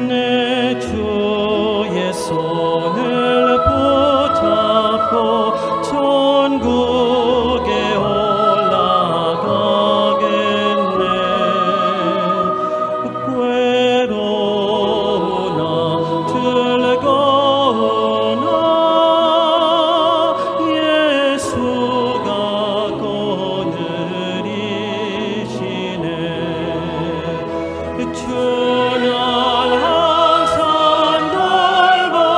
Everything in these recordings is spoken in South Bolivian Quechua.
내 주의 손을 붙잡고 천국에 올라가겠네. 괴로우나 즐거우나 예수가 거느리시네. 주날 항상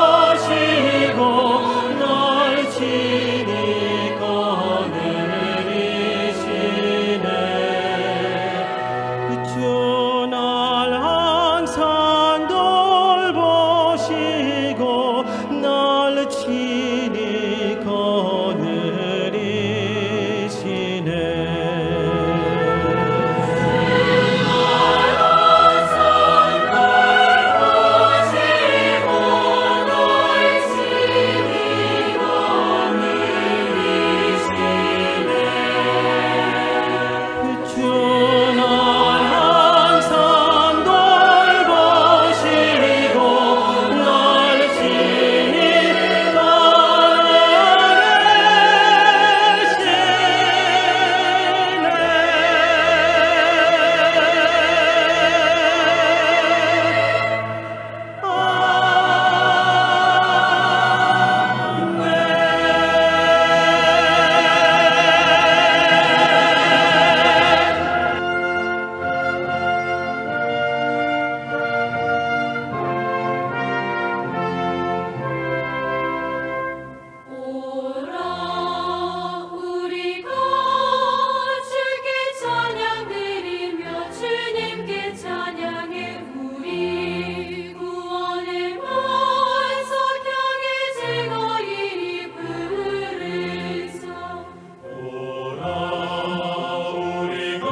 돌보시고 날 친히 거느리시네. 주날 항상 돌보시고 날 친히 거느리시네. 주날 항상 돌보시고 날 친히 거느리시네. 오라 우리가 주께 찬양드리며 주님께 찬양해 우리 구원의 반석 향해 즐거이 부르자. 오라 우리가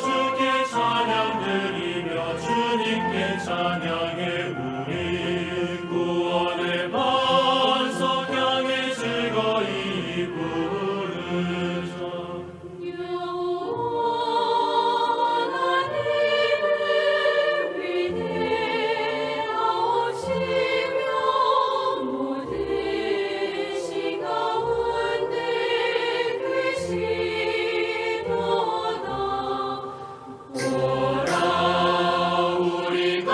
주께 찬양드리며 주님께 찬양해 우리 구원의 반석 향해 즐거이 부르자. 여호와 하나님은 위대하시며 모든 신 가운데 크시도다. 오라 우리가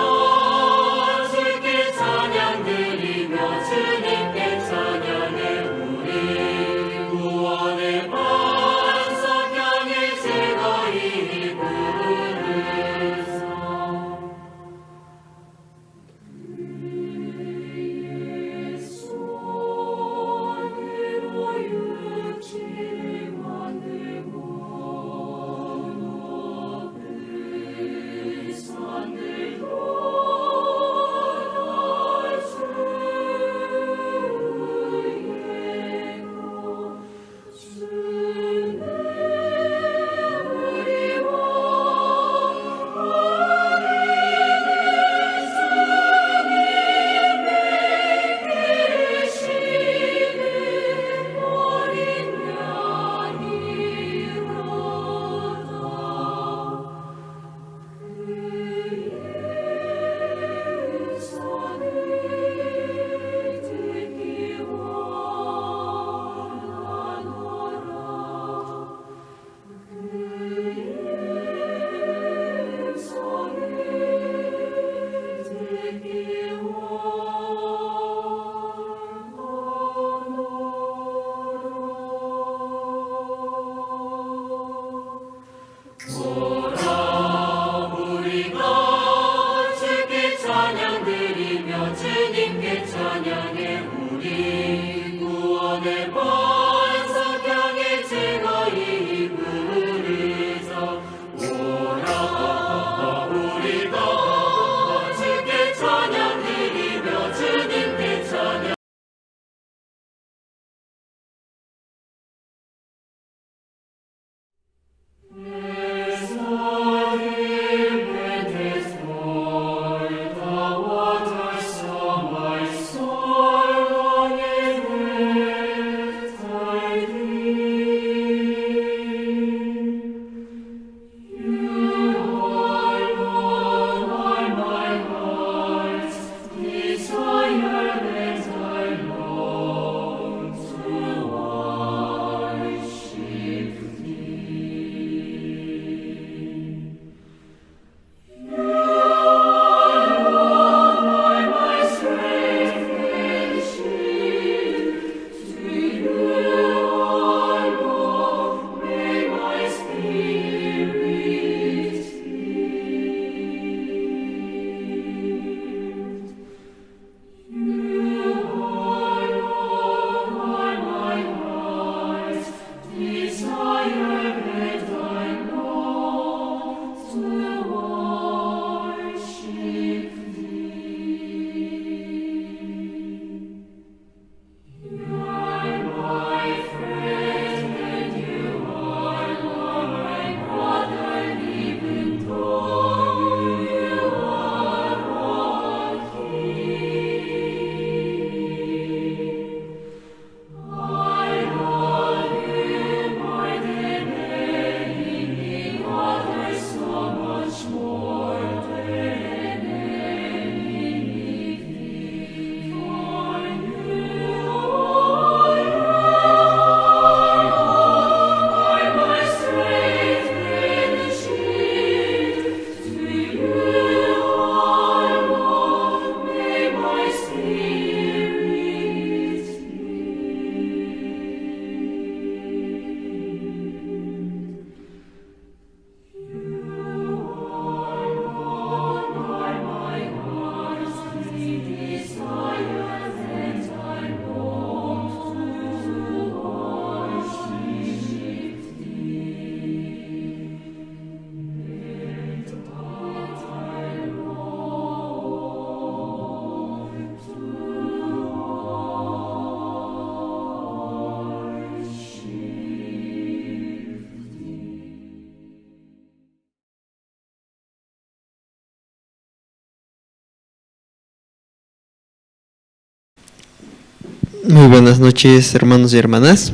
Muy buenas noches, hermanos y hermanas.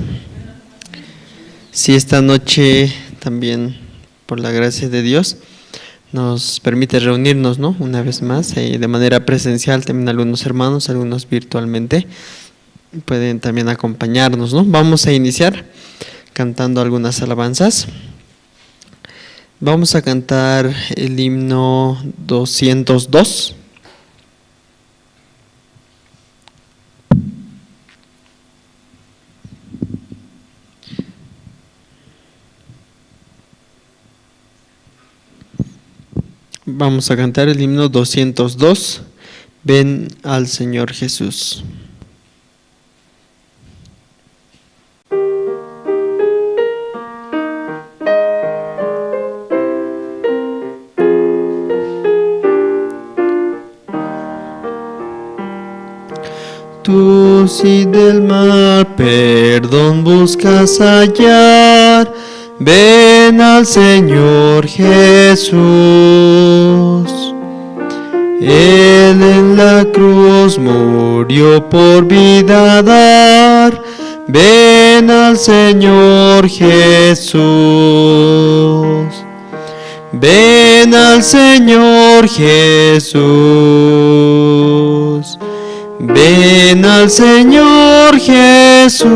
Sí, esta noche también, por la gracia de Dios, nos permite reunirnos, ¿no? Una vez más, de manera presencial, también algunos hermanos, algunos virtualmente, pueden también acompañarnos, ¿no? Vamos a iniciar cantando algunas alabanzas. Vamos a cantar el himno 202. Vamos a cantar el himno 202, Ven al Señor Jesús. Tú si del mal perdón buscas hallar, ven al Señor Jesús. Él en la cruz murió por vida dar, ven al Señor Jesús. Ven al Señor Jesús. Ven al Señor Jesús,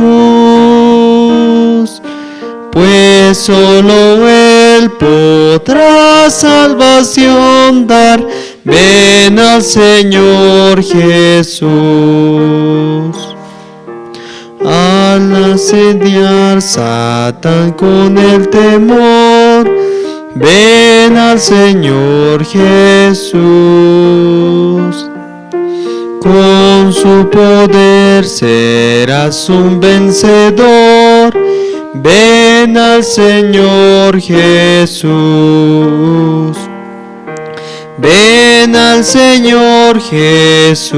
pues solo Él podrá salvación dar. Ven al Señor Jesús. Al asediar Satán con el temor, ven al Señor Jesús. Con su poder serás un vencedor. Ven al Señor Jesús. Ven al Señor Jesús.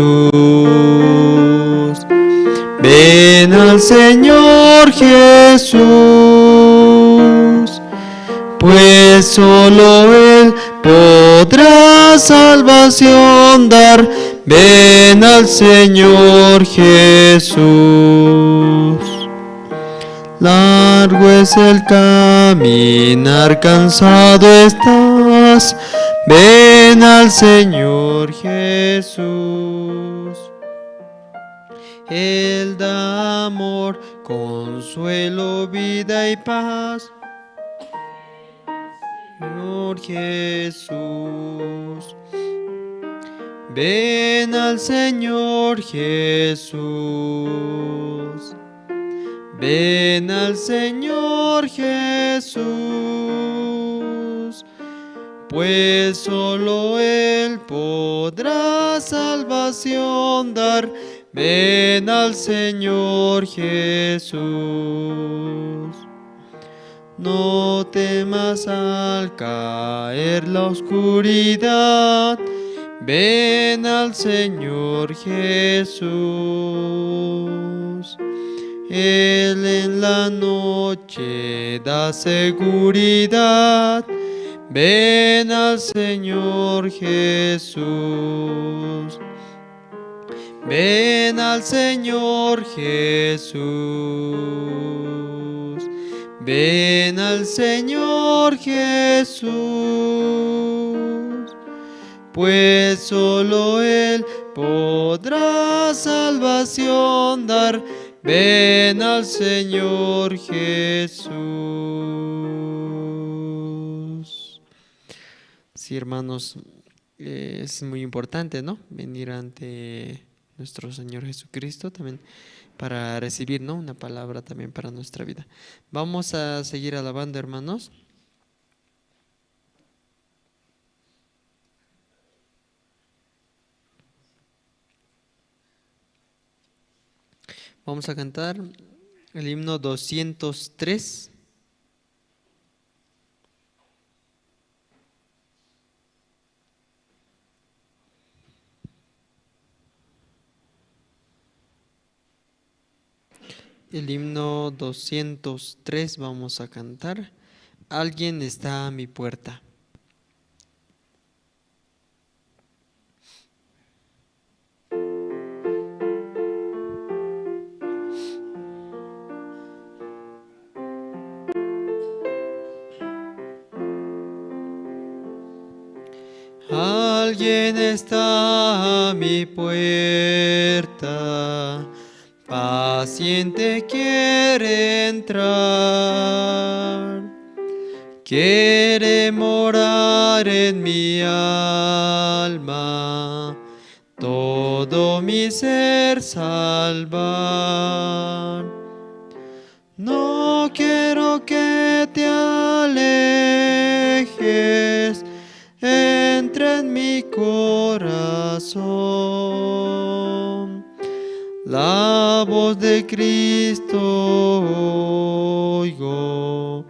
Ven al Señor Jesús, pues solo Él podrá salvación dar. Ven al Señor Jesús. Largo es el caminar, cansado estás. Ven al Señor Jesús. Él da amor, consuelo, vida y paz. Señor Jesús. Ven al Señor Jesús. Ven al Señor Jesús, pues solo Él podrá salvación dar. Ven al Señor Jesús. No temas al caer la oscuridad. Ven al Señor Jesús. Él en la noche da seguridad. Ven al Señor Jesús. Ven al Señor Jesús. Ven al Señor Jesús, pues solo Él podrá salvación dar. Ven al Señor Jesús. Sí, hermanos, es muy importante, ¿no? Venir ante nuestro Señor Jesucristo también para recibir, ¿no?, una palabra también para nuestra vida. Vamos a seguir alabando, hermanos. Vamos a cantar el himno 203. El himno 203 vamos a cantar. Alguien está a mi puerta. Alguien está a mi puerta, paciente quiere entrar, quiere morar en mi alma, todo mi ser salvar. No quiero que te alejes, entra en mi corazón. La voz de Cristo oigo,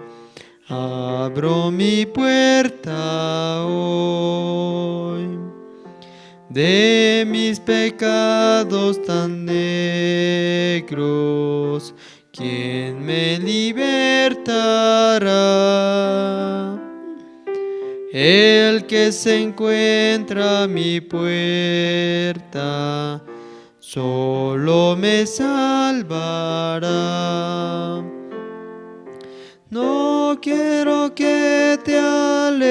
abro mi puerta hoy. De mis pecados tan negros, ¿quién me libertará? El que se encuentra a mi puerta, solo me salvará. No quiero que te alejes,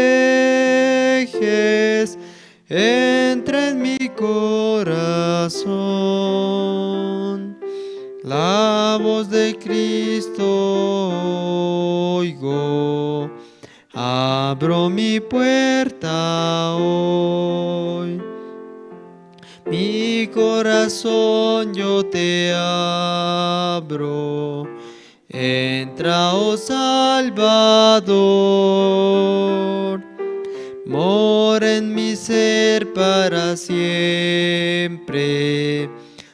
entra en mi corazón. La voz de Cristo oigo, abro mi puerta hoy. Mi corazón yo te abro, entra, oh Salvador. Mora en mi ser para siempre,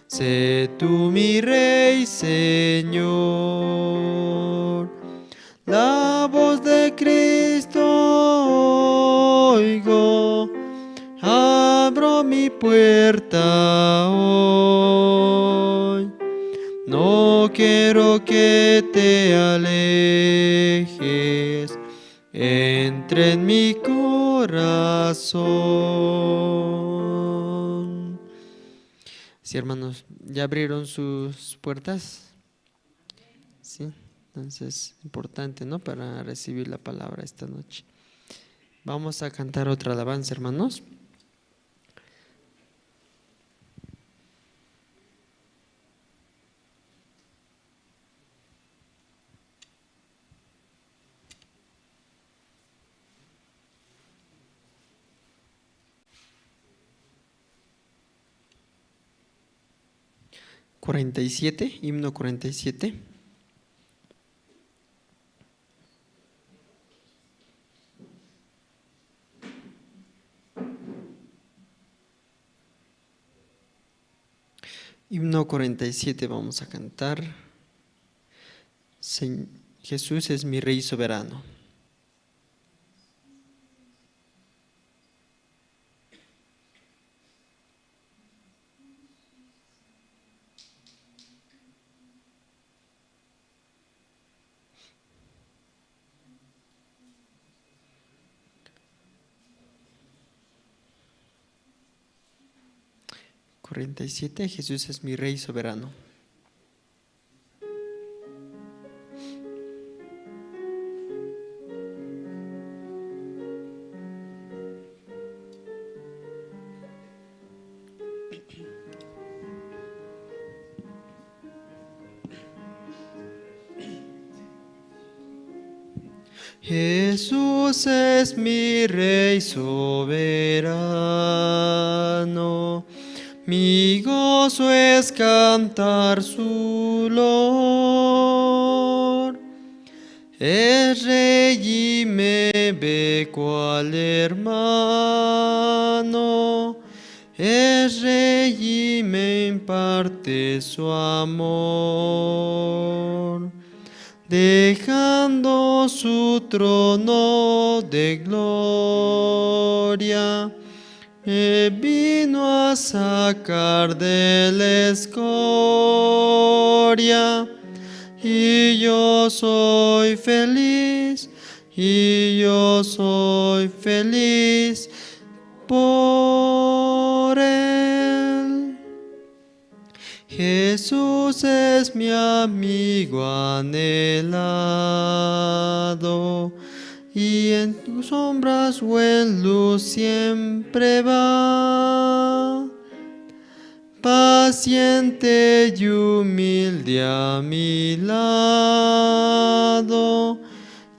sé tú mi Rey, Señor. La voz de Cristo oigo, abro mi puerta hoy. No quiero que te alejes, entra en mi corazón. Sí, hermanos, ¿ya abrieron sus puertas? Sí, entonces importante, ¿no? Para recibir la palabra esta noche. Vamos a cantar otra alabanza, hermanos. ...47, himno 47. Himno 47 vamos a cantar. Jesús es mi Rey soberano. ...47, Jesús es mi Rey soberano. Jesús es mi Rey soberano, mi gozo es cantar su loor. Es Rey y me ve cual hermano, es Rey y me imparte su amor. Dejando su trono de gloria, me vino a sacar de la escoria, y yo soy feliz, y yo soy feliz por él. Jesús es mi amigo anhelado, y en sombras o en luz siempre va. Paciente y humilde a mi lado,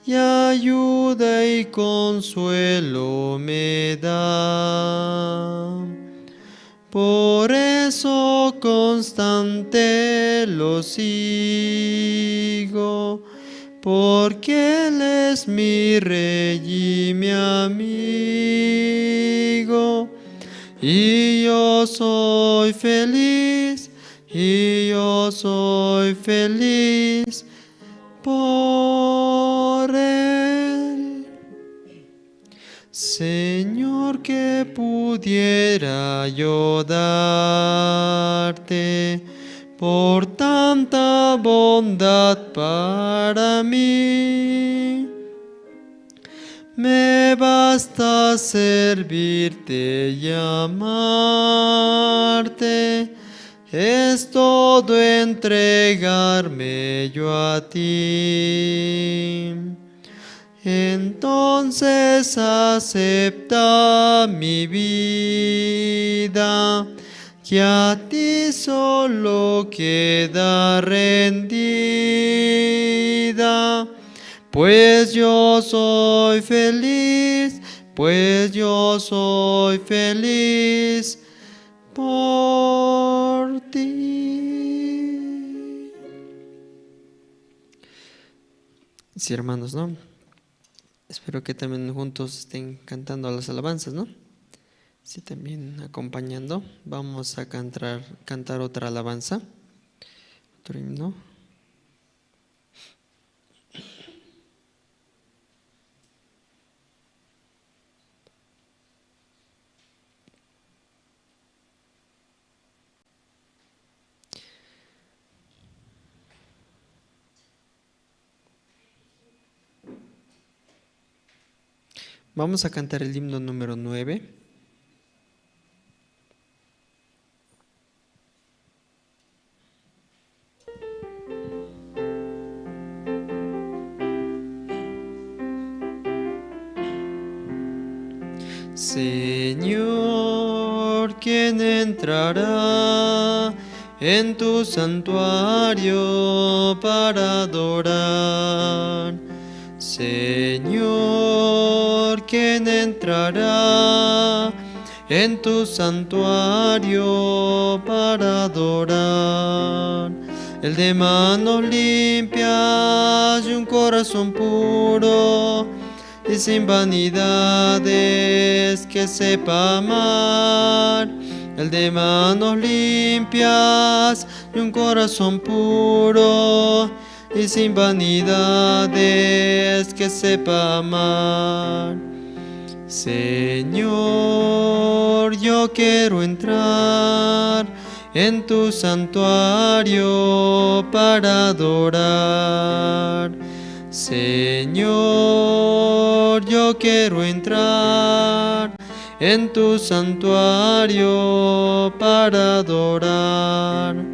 y ayuda y consuelo me da. Por eso constante lo sigo, porque Él es mi rey y mi amigo. Y yo soy feliz, y yo soy feliz por Él. Señor, que pudiera yo darte por tanta bondad para mí. Me basta servirte y amarte, es todo entregarme yo a ti. Entonces acepta mi vida, que a ti solo queda rendida. Pues yo soy feliz, pues yo soy feliz por ti. Sí, hermanos, ¿no? Espero que también juntos estén cantando las alabanzas, ¿no? Sí, también acompañando. Vamos a cantar otra alabanza, otro himno. Vamos a cantar el himno número 9. Señor, ¿quién entrará en tu santuario para adorar? Señor, ¿quién entrará en tu santuario para adorar? El de manos limpias y un corazón puro, y sin vanidades que sepa amar. El de manos limpias y un corazón puro, y sin vanidades que sepa amar. Señor, yo quiero entrar en tu santuario para adorar. Señor, yo quiero entrar en tu santuario para adorar.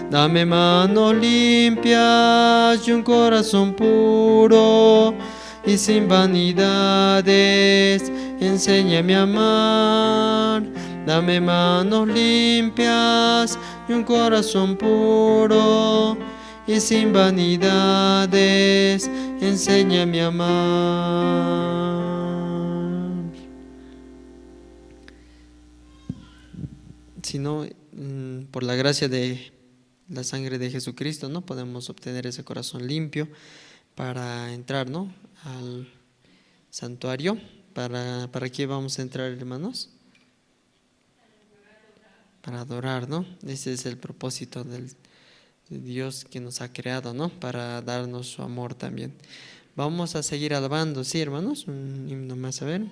Dame manos limpias y un corazón puro, y sin vanidades enséñame a amar. Dame manos limpias y un corazón puro, y sin vanidades enséñame a amar. Si no, por la gracia de la sangre de Jesucristo, ¿no?, podemos obtener ese corazón limpio para entrar, ¿no?, al santuario. ¿Para qué vamos a entrar, hermanos? Para adorar, ¿no? Ese es el propósito de Dios que nos ha creado, ¿no?, para darnos su amor también. Vamos a seguir alabando, ¿sí, hermanos? Un himno más, a ver.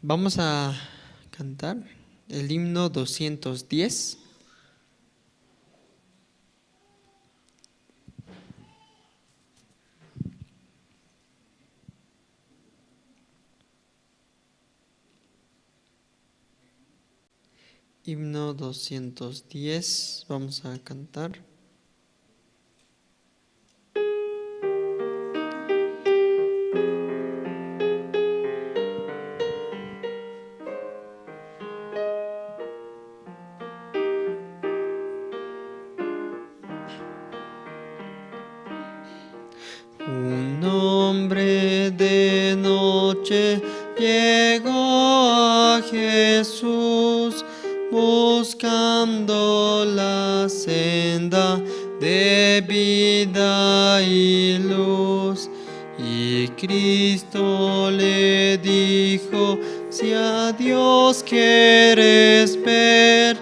Vamos a cantar el himno 210. Himno 210, vamos a cantar. Un hombre de noche llegó a Jesús, buscando la senda de vida y luz. Y Cristo le dijo: si a Dios quieres ver,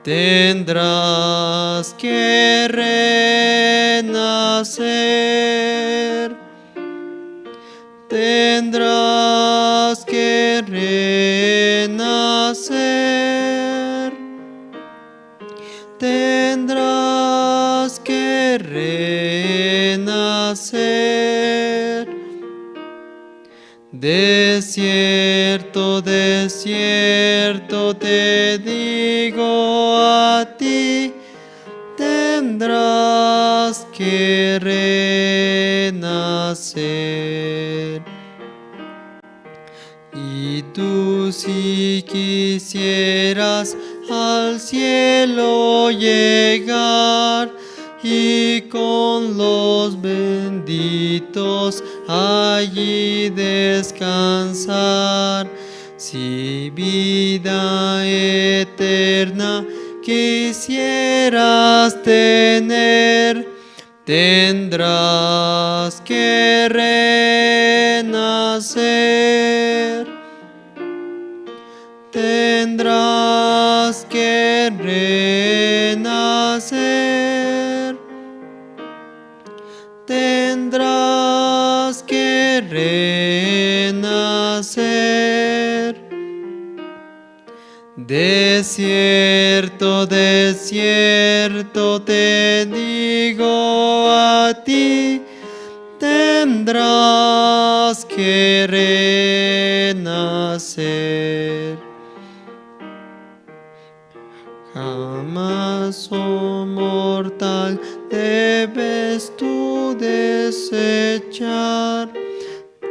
tendrás que renacer. Tendrás que renacer. Tendrás que renacer. De cierto te digo a ti, tendrás que renacer. Y tú, si quisieras al cielo llegar y con los benditos allí descansar, si vida eterna quisieras tener, tendrás que renacer. Tendrás que renacer. Tendrás que renacer. De cierto te digo a ti, tendrás que renacer. Jamás, oh mortal, debes tú desechar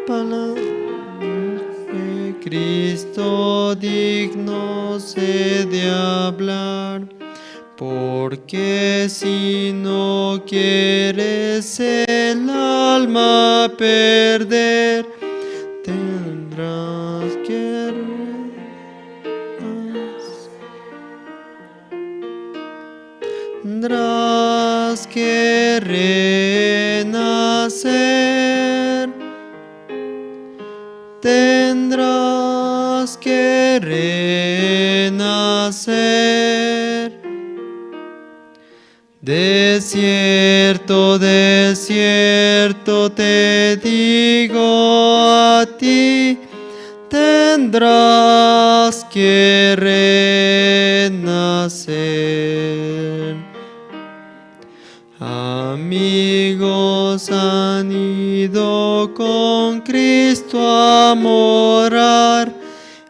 palabras de Cristo digno se de hablar, porque si no quieres el alma perder, tendrás que tendrás que renacer. Tendrás que renacer. De cierto te digo a ti, tendrás que renacer. Amigos han ido con Cristo a morar,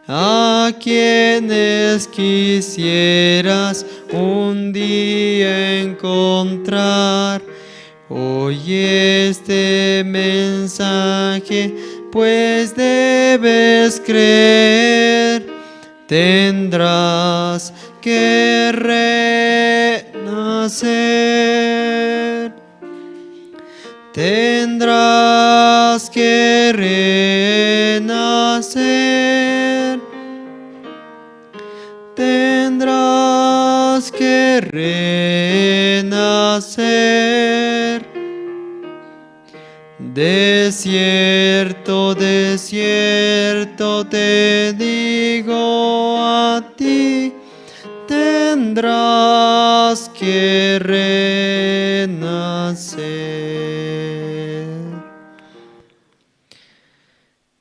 a quienes quisieras un día encontrar. Oye este mensaje, pues debes creer, tendrás que renacer. Tendrás que renacer. Tendrás que renacer. De cierto te digo a ti, tendrás que renacer.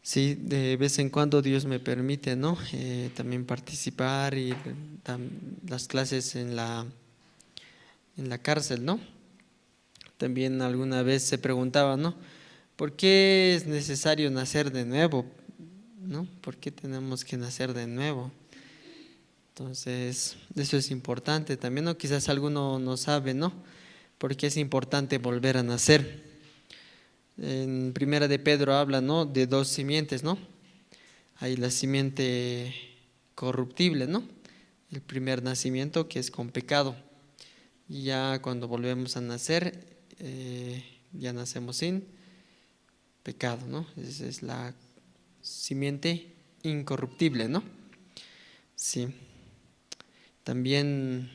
Sí, de vez en cuando Dios me permite, ¿no? También participar y las clases en la cárcel, ¿no? También alguna vez se preguntaba, ¿no? ¿Por qué es necesario nacer de nuevo? ¿No? ¿Por qué tenemos que nacer de nuevo? Entonces, eso es importante también, ¿no? Quizás alguno no sabe, ¿no? Porque es importante volver a nacer. En Primera de Pedro habla, ¿no? De dos simientes, ¿no? Hay la simiente corruptible, ¿no? El primer nacimiento que es con pecado. Y ya cuando volvemos a nacer, ya nacemos sin pecado, ¿no? Esa es la simiente incorruptible, ¿no? Sí. También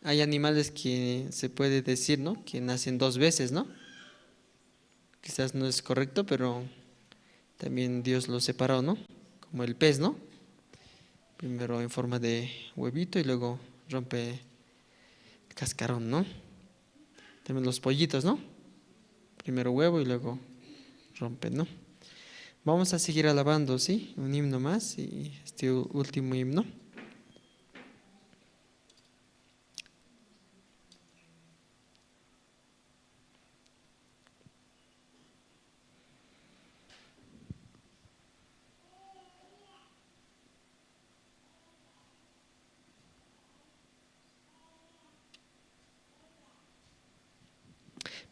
hay animales que se puede decir, ¿no? Que nacen dos veces, ¿no? Quizás no es correcto, pero también Dios los separó, ¿no? Como el pez, ¿no? Primero en forma de huevito y luego rompe el cascarón, ¿no? También los pollitos, ¿no? Primero huevo y luego rompen, ¿no? Vamos a seguir alabando, ¿sí? Un himno más y este último himno.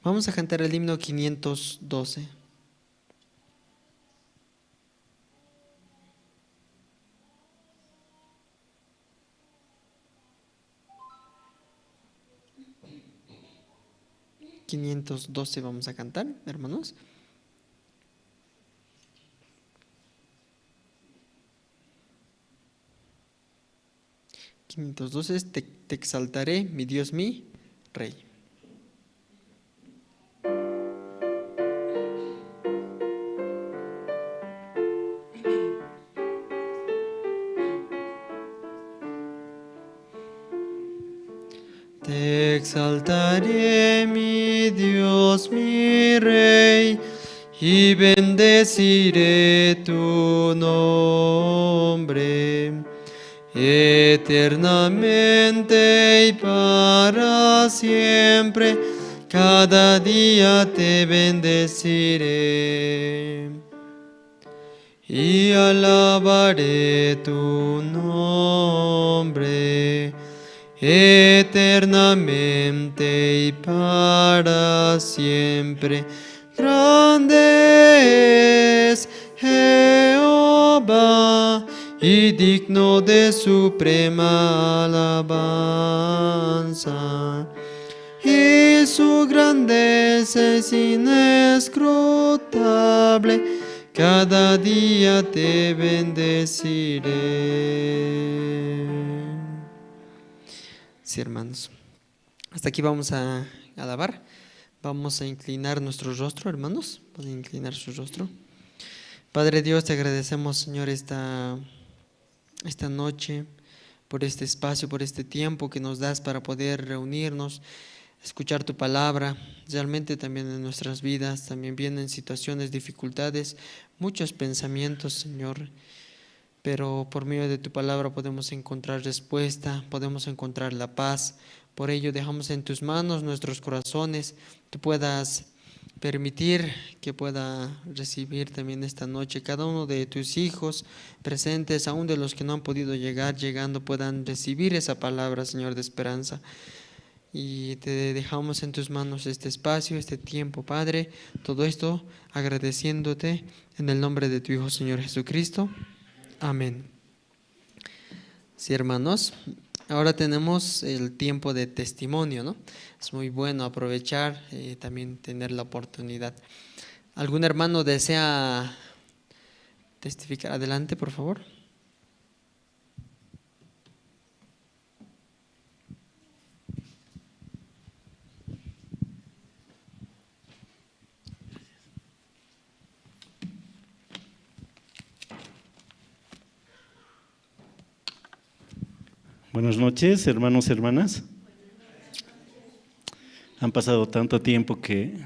Vamos a cantar el himno 512. ...512 vamos a cantar, hermanos. ...512, te exaltaré, mi Dios, mi Rey. Te exaltaré, mi Dios, mi Rey, y bendeciré tu nombre eternamente y para siempre. Cada día te bendeciré y alabaré tu nombre eternamente y para siempre. Grande es Jehová y digno de suprema alabanza, y su grandeza es inescrutable. Cada día te bendeciré. Sí, hermanos, hasta aquí vamos a alabar. Vamos a inclinar nuestro rostro, hermanos. Pueden inclinar su rostro. Padre Dios, te agradecemos, Señor, esta noche, por este espacio, por este tiempo que nos das para poder reunirnos, escuchar tu palabra. Realmente también en nuestras vidas también vienen situaciones, dificultades, muchos pensamientos, Señor. Pero por medio de tu palabra podemos encontrar respuesta, podemos encontrar la paz. Por ello dejamos en tus manos nuestros corazones, tú puedas permitir que pueda recibir también esta noche cada uno de tus hijos presentes, aún de los que no han podido llegar, llegando puedan recibir esa palabra, Señor, de esperanza. Y te dejamos en tus manos este espacio, este tiempo, Padre, todo esto agradeciéndote en el nombre de tu Hijo, Señor Jesucristo. Amén. Sí, hermanos, ahora tenemos el tiempo de testimonio, ¿no? Es muy bueno aprovechar y también tener la oportunidad. ¿Algún hermano desea testificar? Adelante, por favor. Buenas noches, hermanos y hermanas. Han pasado tanto tiempo que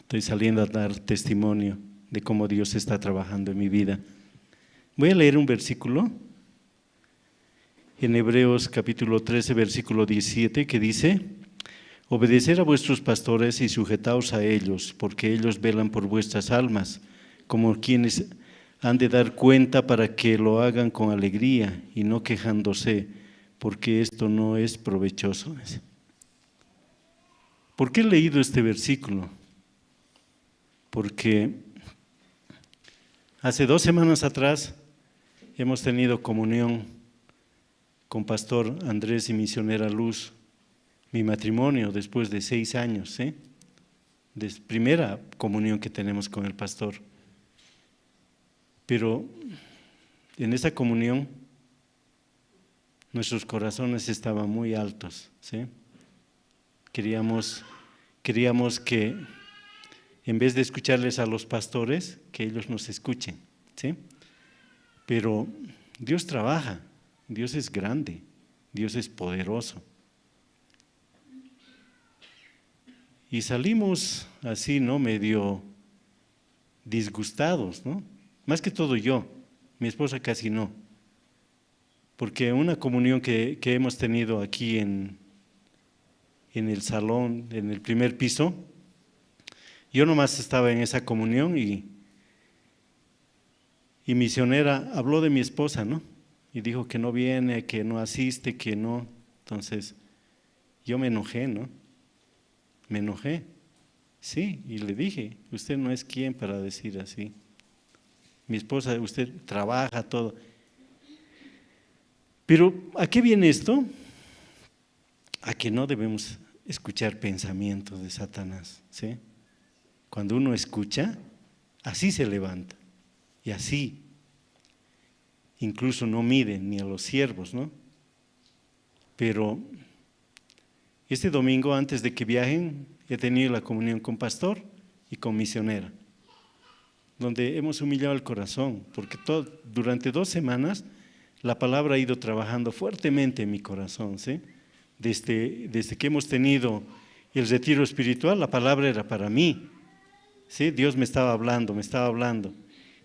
estoy saliendo a dar testimonio de cómo Dios está trabajando en mi vida. Voy a leer un versículo en Hebreos capítulo 13, versículo 17, que dice: Obedeced a vuestros pastores y sujetaos a ellos, porque ellos velan por vuestras almas, como quienes han de dar cuenta, para que lo hagan con alegría y no quejándose, porque esto no es provechoso. ¿Por qué he leído este versículo? Porque hace 2 semanas atrás hemos tenido comunión con Pastor Andrés y Misionera Luz, mi matrimonio después de 6 años, ¿eh? De primera comunión que tenemos con el pastor. Pero en esa comunión nuestros corazones estaban muy altos, ¿sí? Queríamos que en vez de escucharles a los pastores, que ellos nos escuchen, ¿sí? Pero Dios trabaja, Dios es grande, Dios es poderoso. Y salimos así, ¿no? Medio disgustados, ¿no? Más que todo yo, mi esposa casi no. Porque una comunión que hemos tenido aquí en el salón, en el primer piso, yo nomás estaba en esa comunión y misionera habló de mi esposa, ¿no? Y dijo que no viene, que no asiste, que no. Entonces, yo me enojé, ¿no? Me enojé, sí, y le dije, usted no es quien para decir así. Mi esposa, usted trabaja todo. Pero, ¿a qué viene esto? A que no debemos escuchar pensamientos de Satanás, ¿sí? Cuando uno escucha, así se levanta. Y así, incluso no miden ni a los siervos, ¿no? Pero este domingo, antes de que viajen, he tenido la comunión con pastor y con misionera, donde hemos humillado el corazón, porque durante 2 semanas la palabra ha ido trabajando fuertemente en mi corazón, ¿sí? Desde que hemos tenido el retiro espiritual, la palabra era para mí, ¿sí? Dios me estaba hablando, me estaba hablando.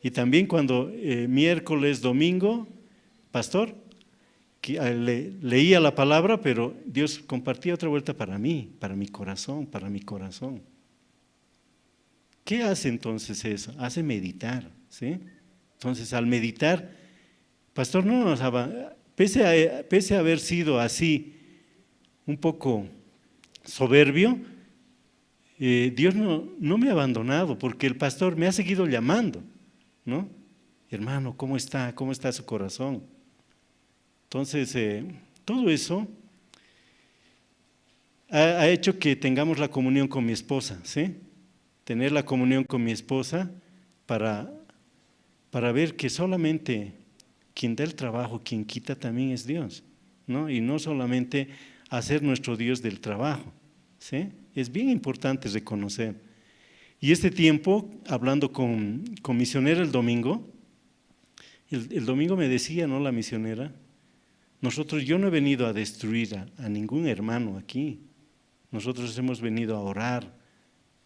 Y también cuando miércoles, domingo, pastor, que, leía la palabra, pero Dios compartía otra vuelta para mí, para mi corazón, para mi corazón. ¿Qué hace entonces eso? Hace meditar, ¿sí? Entonces, al meditar, pastor, no nos pese a haber sido así, un poco soberbio, Dios no me ha abandonado, porque el pastor me ha seguido llamando, ¿no? Hermano, ¿cómo está? ¿Cómo está su corazón? Entonces, todo eso ha hecho que tengamos la comunión con mi esposa, ¿sí? Tener la comunión con mi esposa para ver que solamente quien da el trabajo, quien quita también es Dios, ¿no? Y no solamente hacer nuestro Dios del trabajo, ¿sí? Es bien importante reconocer. Y este tiempo, hablando con misionera el domingo, el domingo me decía, ¿no? La misionera, yo no he venido a destruir a ningún hermano aquí. Nosotros hemos venido a orar,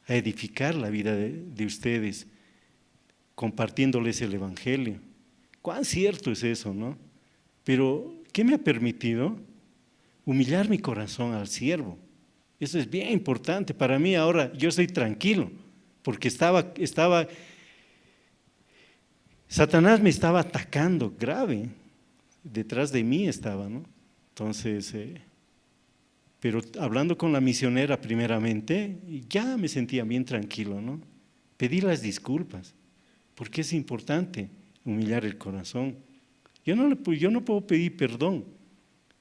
a edificar la vida de ustedes, compartiéndoles el evangelio. Cuán cierto es eso, ¿no? Pero, ¿qué me ha permitido? Humillar mi corazón al siervo. Eso es bien importante para mí ahora. Yo estoy tranquilo, porque estaba, Satanás me estaba atacando grave. Detrás de mí estaba, ¿no? Entonces, pero hablando con la misionera primeramente, ya me sentía bien tranquilo, ¿no? Pedí las disculpas, porque es importante humillar el corazón. Yo no puedo pedir perdón,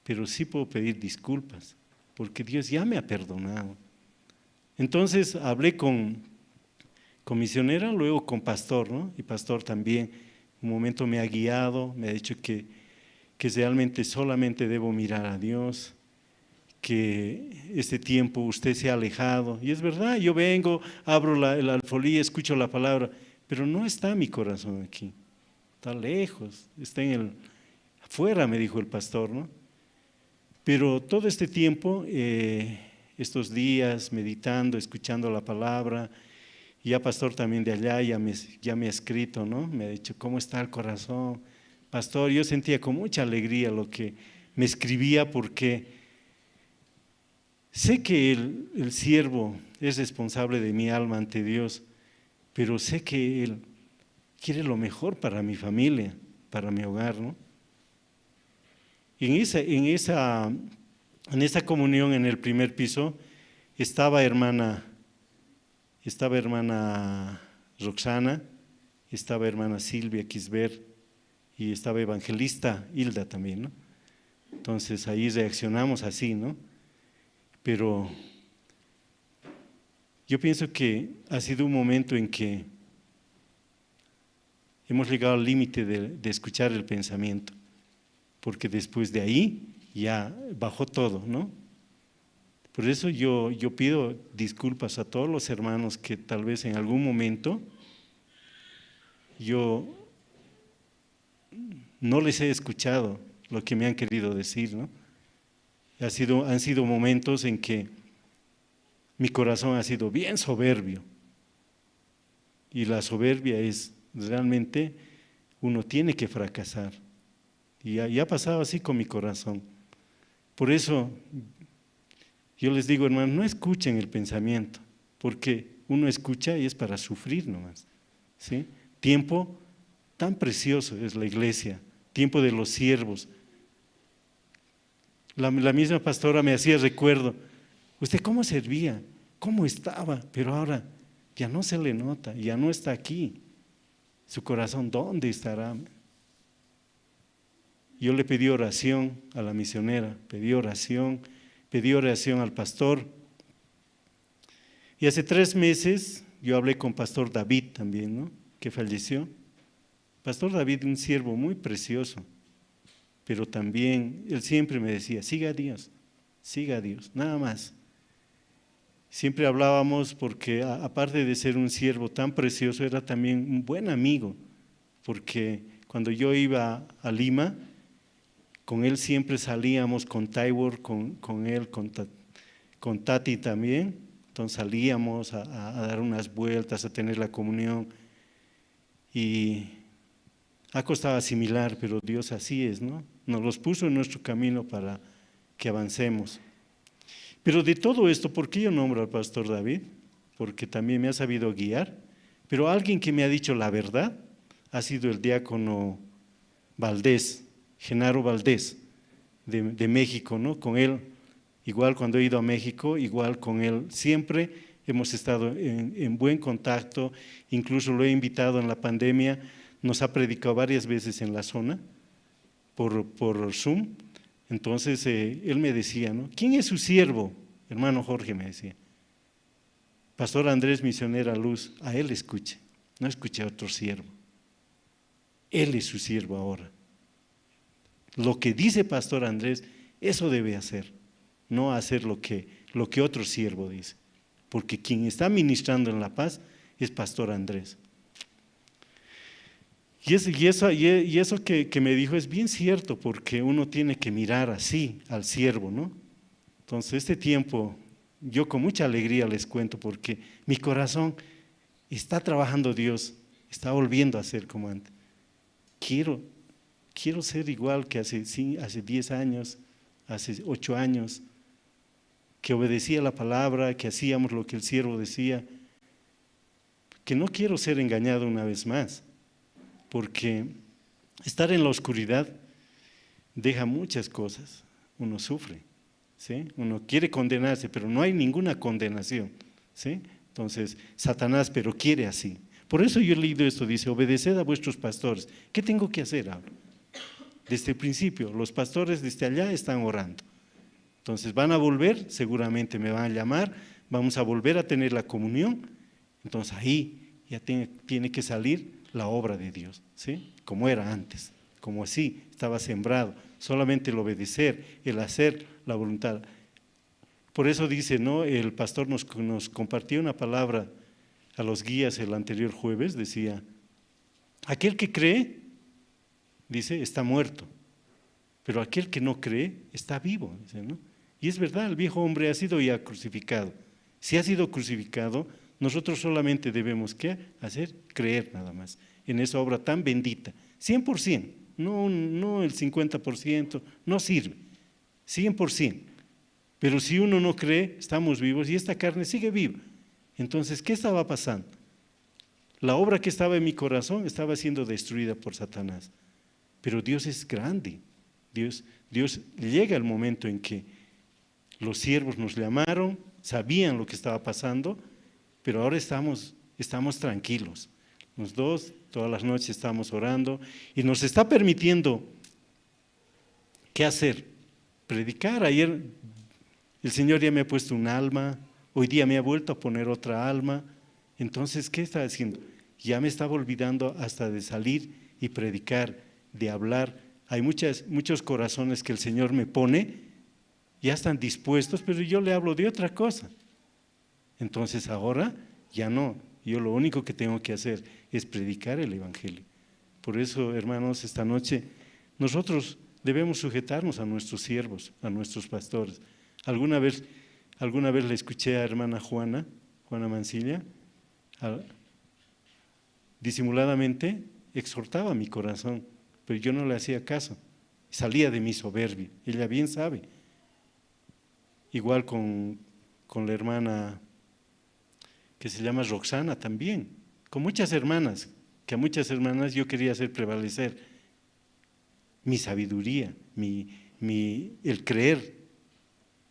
pero sí puedo pedir disculpas, porque Dios ya me ha perdonado. Entonces hablé con misionera, luego con pastor, ¿no? Y pastor también, un momento me ha guiado, me ha dicho que realmente solamente debo mirar a Dios, que este tiempo usted se ha alejado. Y es verdad, yo vengo, abro la alfolí, escucho la palabra, pero no está mi corazón aquí, está lejos, está en afuera, me dijo el pastor, ¿no? Pero todo este tiempo, estos días, meditando, escuchando la palabra, y ya pastor también de allá ya me ha escrito, ¿no? Me ha dicho, ¿cómo está el corazón? Pastor, yo sentía con mucha alegría lo que me escribía, porque sé que el siervo es responsable de mi alma ante Dios, pero sé que Él quiere lo mejor para mi familia, para mi hogar, ¿no? En esa comunión en el primer piso estaba hermana Roxana, estaba hermana Silvia Quisbert y estaba evangelista Hilda también, ¿no? Entonces ahí reaccionamos así, ¿no? Pero yo pienso que ha sido un momento en que hemos llegado al límite de escuchar el pensamiento, porque después de ahí ya bajó todo, ¿no? Por eso yo pido disculpas a todos los hermanos que tal vez en algún momento yo no les he escuchado lo que me han querido decir, ¿no? Han sido momentos en que mi corazón ha sido bien soberbio. Y la soberbia es realmente, uno tiene que fracasar. Y ha pasado así con mi corazón. Por eso yo les digo, hermano, no escuchen el pensamiento, porque uno escucha y es para sufrir nomás, ¿sí? Tiempo tan precioso es la iglesia, tiempo de los siervos. La misma pastora me hacía recuerdo, ¿usted cómo servía? ¿Cómo estaba? Pero ahora ya no se le nota, ya no está aquí. Su corazón, ¿dónde estará? Yo le pedí oración a la misionera, pedí oración al pastor. Y hace 3 meses yo hablé con Pastor David también, ¿no? Que falleció. Pastor David, un siervo muy precioso, pero también él siempre me decía, siga a Dios, siga a Dios, nada más. Siempre hablábamos porque aparte de ser un siervo tan precioso, era también un buen amigo, porque cuando yo iba a Lima, con él siempre salíamos, con Tybor, con él, con Tati también, entonces salíamos a dar unas vueltas, a tener la comunión, y ha costado asimilar, pero Dios así es, ¿no? Nos los puso en nuestro camino para que avancemos. Pero de todo esto, ¿por qué yo nombro al pastor David? Porque también me ha sabido guiar, pero alguien que me ha dicho la verdad ha sido el diácono Valdés, Genaro Valdés, de México, ¿no? Con él, igual cuando he ido a México, igual con él, siempre hemos estado en buen contacto, incluso lo he invitado en la pandemia, nos ha predicado varias veces en la zona, por Zoom. Entonces él me decía, ¿no? ¿Quién es su siervo? Hermano Jorge me decía. Pastor Andrés Misionera Luz, a él escuche, no escuche a otro siervo. Él es su siervo ahora. Lo que dice Pastor Andrés, eso debe hacer, no hacer lo que otro siervo dice. Porque quien está ministrando en La Paz es Pastor Andrés. Y eso que me dijo es bien cierto, porque uno tiene que mirar así al siervo, ¿no? Entonces, este tiempo, yo con mucha alegría les cuento, porque mi corazón está trabajando Dios, está volviendo a ser como antes. Quiero ser igual que hace 10 años, hace 8 años, que obedecía la palabra, que hacíamos lo que el siervo decía, que no quiero ser engañado una vez más, porque estar en la oscuridad deja muchas cosas, uno sufre, ¿sí? Uno quiere condenarse, pero no hay ninguna condenación, ¿sí? Entonces, Satanás, pero quiere así. Por eso yo he leído esto, dice, obedeced a vuestros pastores. ¿Qué tengo que hacer ahora? Desde el principio, los pastores desde allá están orando. Entonces van a volver, seguramente me van a llamar, vamos a volver a tener la comunión. Entonces ahí ya tiene que salir la obra de Dios, ¿sí? Como era antes, como así estaba sembrado, solamente el obedecer, el hacer la voluntad. Por eso dice, ¿no? El pastor nos compartió una palabra a los guías el anterior jueves, decía, aquel que cree, dice, está muerto, pero aquel que no cree está vivo, dice, ¿no? Y es verdad, el viejo hombre ha sido ya crucificado. Si ha sido crucificado, nosotros solamente debemos ¿qué hacer? Creer nada más en esa obra tan bendita, 100%, no el 50%, no sirve, 100%. Pero si uno no cree, estamos vivos y esta carne sigue viva. Entonces, ¿qué estaba pasando? La obra que estaba en mi corazón estaba siendo destruida por Satanás. Pero Dios es grande, Dios llega el momento en que los siervos nos llamaron, sabían lo que estaba pasando, pero ahora estamos tranquilos. Los dos, todas las noches estamos orando y nos está permitiendo, ¿qué hacer? Predicar. Ayer el Señor ya me ha puesto un alma, hoy día me ha vuelto a poner otra alma. Entonces, ¿qué está haciendo? Ya me estaba olvidando hasta de salir y predicar, de hablar. Hay muchos corazones que el Señor me pone, ya están dispuestos, pero yo le hablo de otra cosa. Entonces ahora ya no, yo lo único que tengo que hacer es predicar el Evangelio. Por eso, hermanos, esta noche nosotros debemos sujetarnos a nuestros siervos, a nuestros pastores. Alguna vez le escuché a hermana Juana Mancilla, disimuladamente exhortaba mi corazón, pero yo no le hacía caso, salía de mi soberbia, ella bien sabe. Igual con la hermana que se llama Roxana también, con muchas hermanas, que a muchas hermanas yo quería hacer prevalecer mi sabiduría, el creer,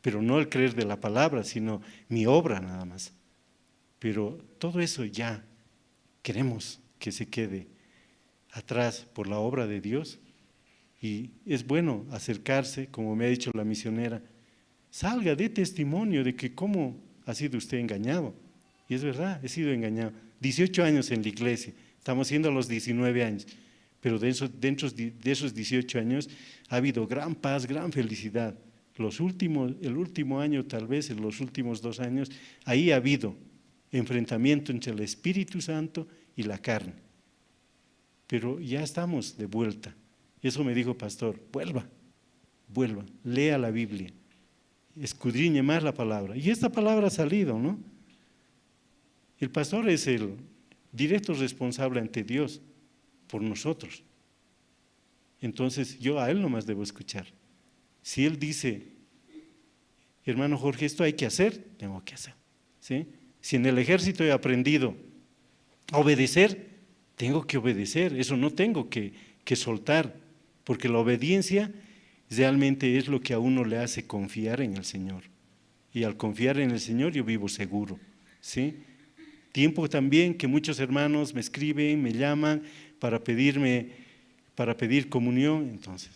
pero no el creer de la palabra, sino mi obra nada más. Pero todo eso ya queremos que se quede atrás por la obra de Dios. Y es bueno acercarse, como me ha dicho la misionera, salga, dé testimonio de que cómo ha sido usted engañado. Y es verdad, he sido engañado. 18 años en la iglesia, estamos siendo a los 19 años, pero dentro de esos 18 años ha habido gran paz, gran felicidad. El último año, tal vez, en los últimos 2 años, ahí ha habido enfrentamiento entre el Espíritu Santo y la carne. Pero ya estamos de vuelta. Eso me dijo pastor, vuelva, lea la Biblia, escudriñe más la palabra. Y esta palabra ha salido, ¿no? El pastor es el directo responsable ante Dios por nosotros. Entonces yo a él nomás debo escuchar. Si él dice, hermano Jorge, esto hay que hacer, tengo que hacer, ¿sí? Si en el ejército he aprendido a obedecer, tengo que obedecer, eso no tengo que soltar, porque la obediencia realmente es lo que a uno le hace confiar en el Señor. Y al confiar en el Señor yo vivo seguro, ¿sí? Tiempo también que muchos hermanos me escriben, me llaman para pedir comunión. Entonces,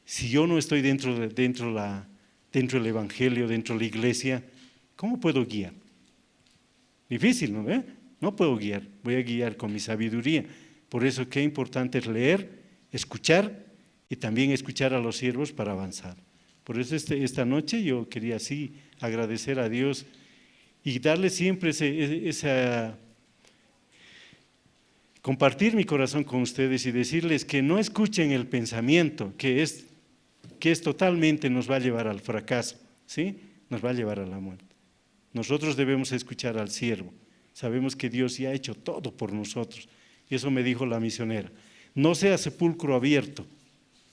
si yo no estoy dentro del Evangelio, dentro de la iglesia, ¿cómo puedo guiar? Difícil, ¿no? No puedo guiar, voy a guiar con mi sabiduría. Por eso qué importante es leer, escuchar y también escuchar a los siervos para avanzar. Por eso esta noche yo quería así agradecer a Dios y darle siempre compartir mi corazón con ustedes y decirles que no escuchen el pensamiento, que es totalmente nos va a llevar al fracaso, ¿sí? Nos va a llevar a la muerte. Nosotros debemos escuchar al siervo. Sabemos que Dios ya ha hecho todo por nosotros. Y eso me dijo la misionera. No sea sepulcro abierto,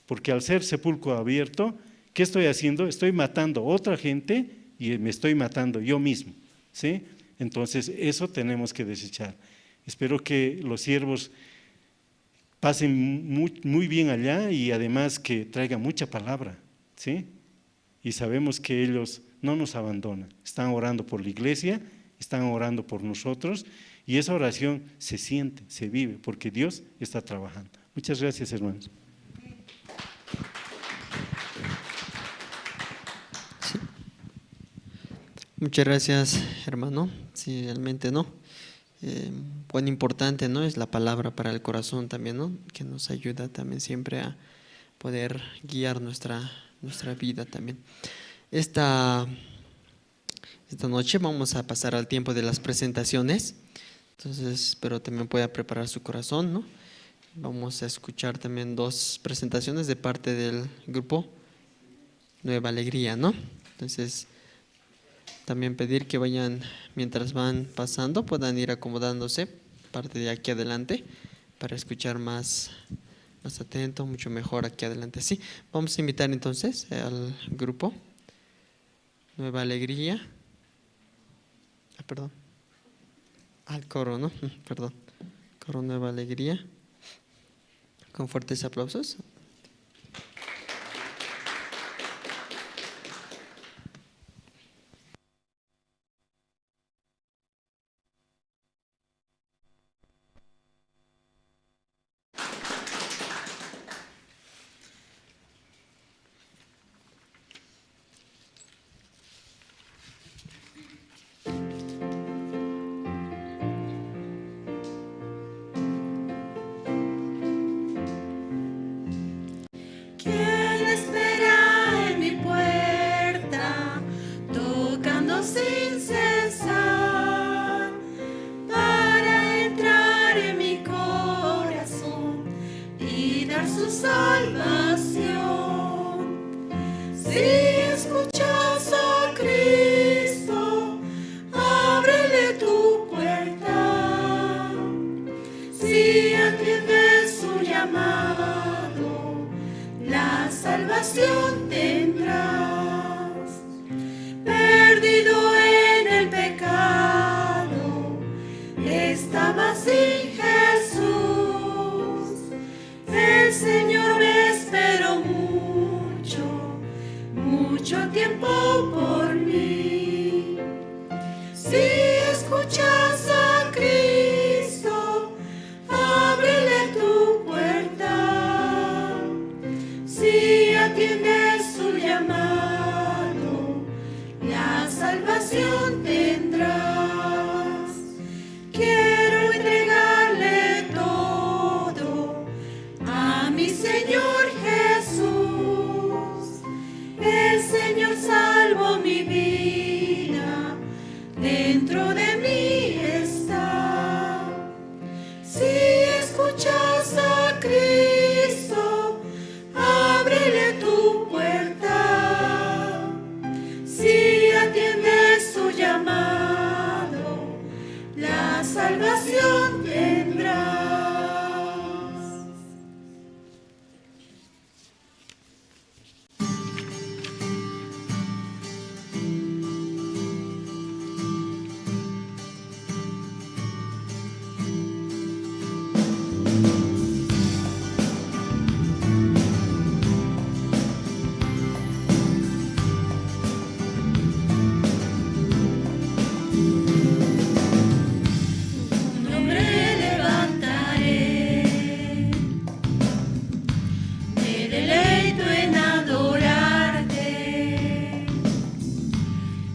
porque al ser sepulcro abierto, ¿qué estoy haciendo? Estoy matando a otra gente y me estoy matando yo mismo, ¿sí? Entonces, eso tenemos que desechar. Espero que los siervos pasen muy, muy bien allá y además que traigan mucha palabra, ¿sí? Y sabemos que ellos no nos abandonan, están orando por la iglesia, están orando por nosotros y esa oración se siente, se vive, porque Dios está trabajando. Muchas gracias, hermanos. Sí. Muchas gracias, hermano. Sí, realmente, ¿no? Buen importante, ¿no? Es la palabra para el corazón también, ¿no? Que nos ayuda también siempre a poder guiar nuestra vida también. Esta noche vamos a pasar al tiempo de las presentaciones, entonces espero también pueda preparar su corazón, ¿no? Vamos a escuchar también 2 presentaciones de parte del grupo Nueva Alegría, ¿no? Entonces, también pedir que vayan, mientras van pasando, puedan ir acomodándose parte de aquí adelante para escuchar más atento, mucho mejor aquí adelante. Sí, vamos a invitar entonces al grupo Nueva Alegría. Ah, perdón. Al coro, ¿no? Perdón. Coro Nueva Alegría. Con fuertes aplausos. atiendes su llamado, la salvación tendrás. Perdido en el pecado, estaba sin Jesús. El Señor me esperó mucho, mucho tiempo por mí. Si escuchas a Cristo, ábrele tu puerta. Si atiendes su llamado, la salvación tendrás. Quiero entregarle todo a mi Señor Jesús. El Señor salvó mi vida, dentro de mí está. Si escuchas a Cristo, ábrele tu puerta. Si atiendes su llamado, la salvación tendrás. Tu nombre levantaré, me deleito en adorarte.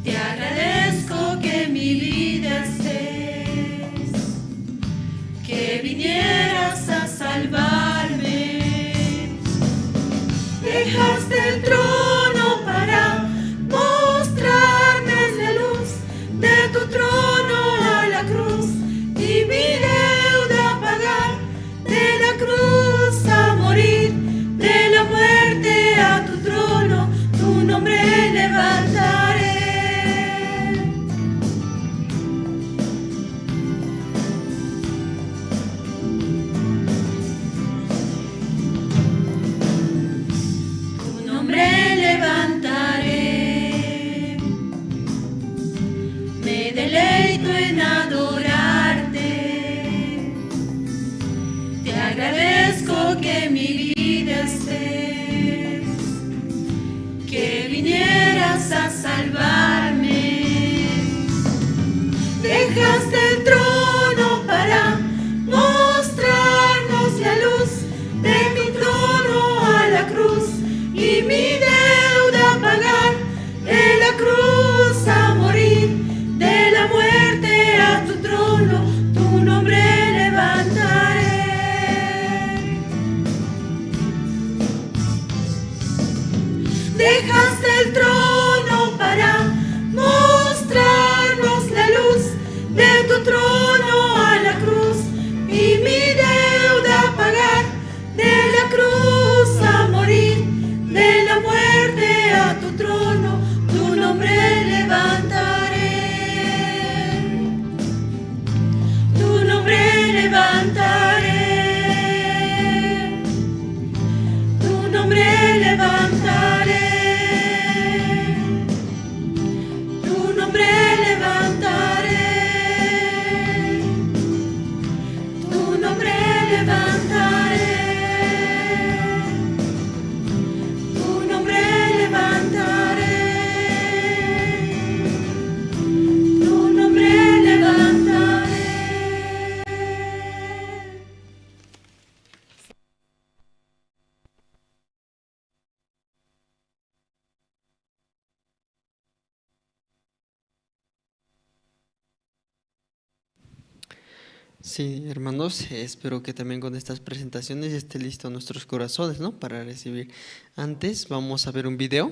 Te agradezco que mi vida estés, que vinieras a salvarme. Dejaste el trono para mostrarme la luz de tu trono a la cruz y mi deuda pagar, de la cruz a morir, de la muerte a tu trono, tu nombre levantaré. Tu nombre levantaré, me deleito en adorarte. Te agradezco que mi vida estés, que vinieras a salvarme. Dejaste el trono para mostrarnos la luz de tu trono a la cruz y mi deuda pagar, de la cruz a morir, de la muerte a tu trono, tu nombre levantaré. Dejaste el trono para mostrarnos la luz de tu trono a la cruz y mi deuda pagar, de la cruz a morir, de la muerte a tu trono, tu nombre levantaré. Tu nombre levantaré. Tu nombre levantaré. Tu nombre levantaré. Tu nombre levantaré. Tu nombre levantaré. Tu nombre levantaré. Sí, hermanos, espero que también con estas presentaciones esté listo nuestros corazones, ¿no? Para recibir. Antes vamos a ver un video.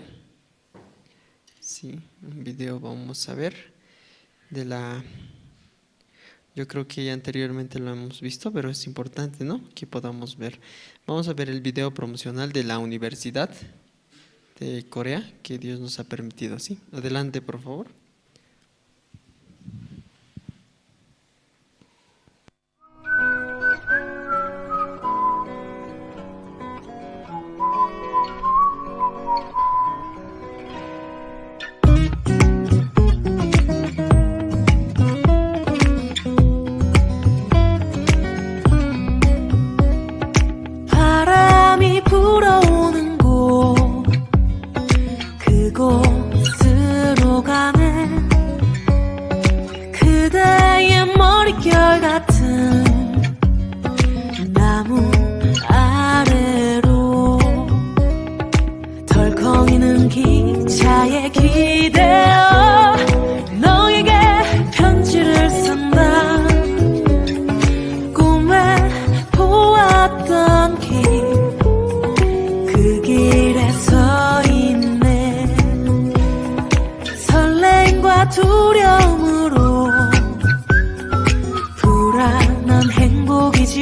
Sí, un video vamos a ver de la... Yo creo que ya anteriormente lo hemos visto, pero es importante, ¿no? Que podamos ver. Vamos a ver el video promocional de la Universidad de Corea que Dios nos ha permitido, ¿sí? Adelante, por favor.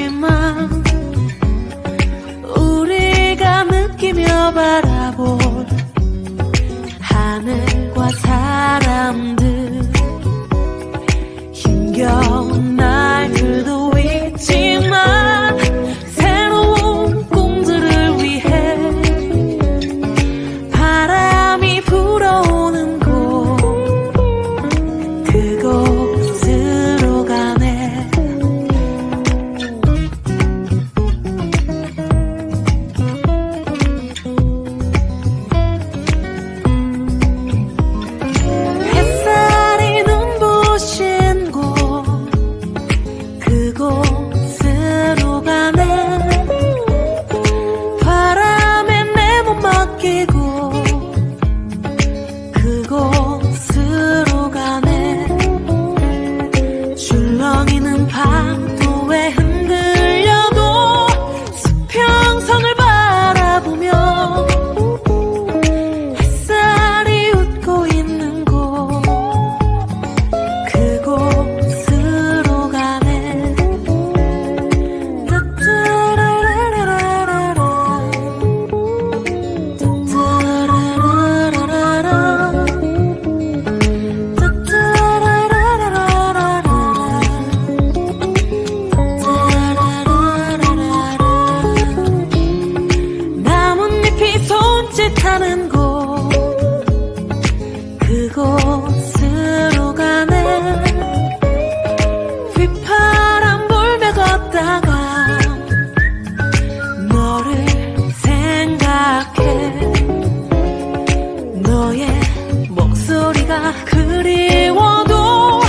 있지만 우리가 느끼며 바라볼 하늘과 사람들 힘겨운 날들도 있지만 새로운 꿈들을 위해 바람이 불어오는 곳 그곳으로 가네. 햇살이 눈부신 곳 그곳으로 가네. 바람에 내 몸 맡기고 그곳으로 가네. 출렁이는 파도에 흔들려도 수평선을 바라보며 햇살이 웃고 있는 곳 그곳으로 가네. 따따라라라라라 따따라라라라 따따라라라라라 따따라라라라 나뭇잎이 손짓하는 곳 그곳으로 가네. 휘파람 불며 걷다가 너를 생각해. 너의 목소리가 그리워도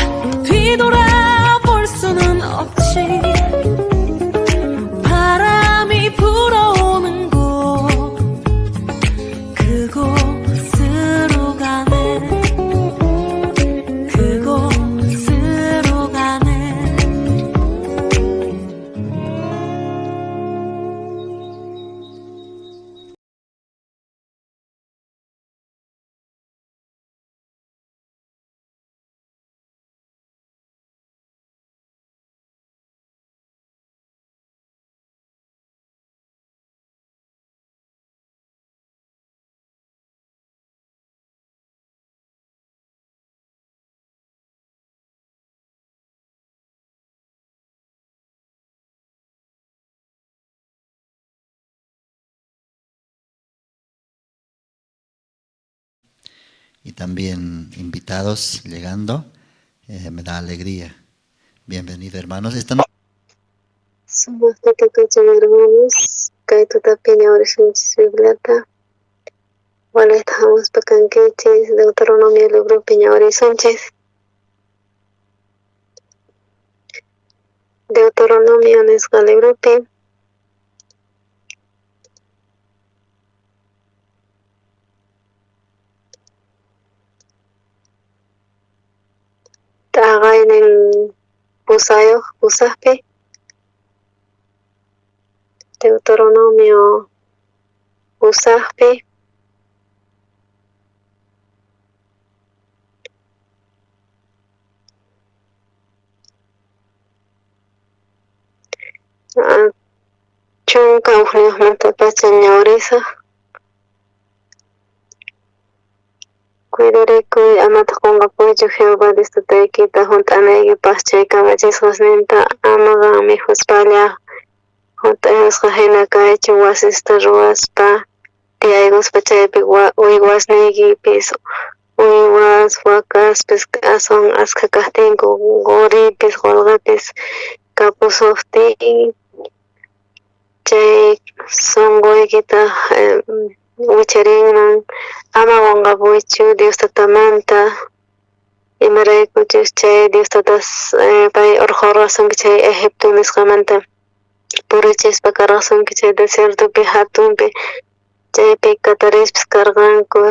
뒤돌아볼 수는 없지. 바람이 불어오는 곳 그곳으로 가네. 그곳으로 가네. Y también invitados llegando, me da alegría. Bienvenido, hermanos. Esta noche Sumaqta kachan hermanos, kay tutapi ñawirishunchis Bibliata. Walayta hamuspa kankichis, Deuteronomio libropi ñawirisunchis. Deuteronomio nisqa libropi. T'aqaynin pusayuq pusaqpi. Deuteronomio pusaqpi. Chunka ujniyuqmantapacha ñawirisaq. Cuidarikuy amataq qunqapuychu Jehová Dios tataykita hunt'anaykipaq chay kamachisqasninta ama qan mikhuspalla hunt'ayusqa hina kaychu wasista ruwaspa tiyaykuspa chaypi uywasniykipis uywas wakaspis aswan askha kajtinku quripis qolqepis kapusuqtin chay sunquykitaq wicharinman ama qunqapuychu Dios tatamanta imaraykuchus chay Dios tatas pay urqhurqasunki chay Egipto nisqamanta purichispa karqasunki chay desiertopi hatunpi chaypi katarispis karqanku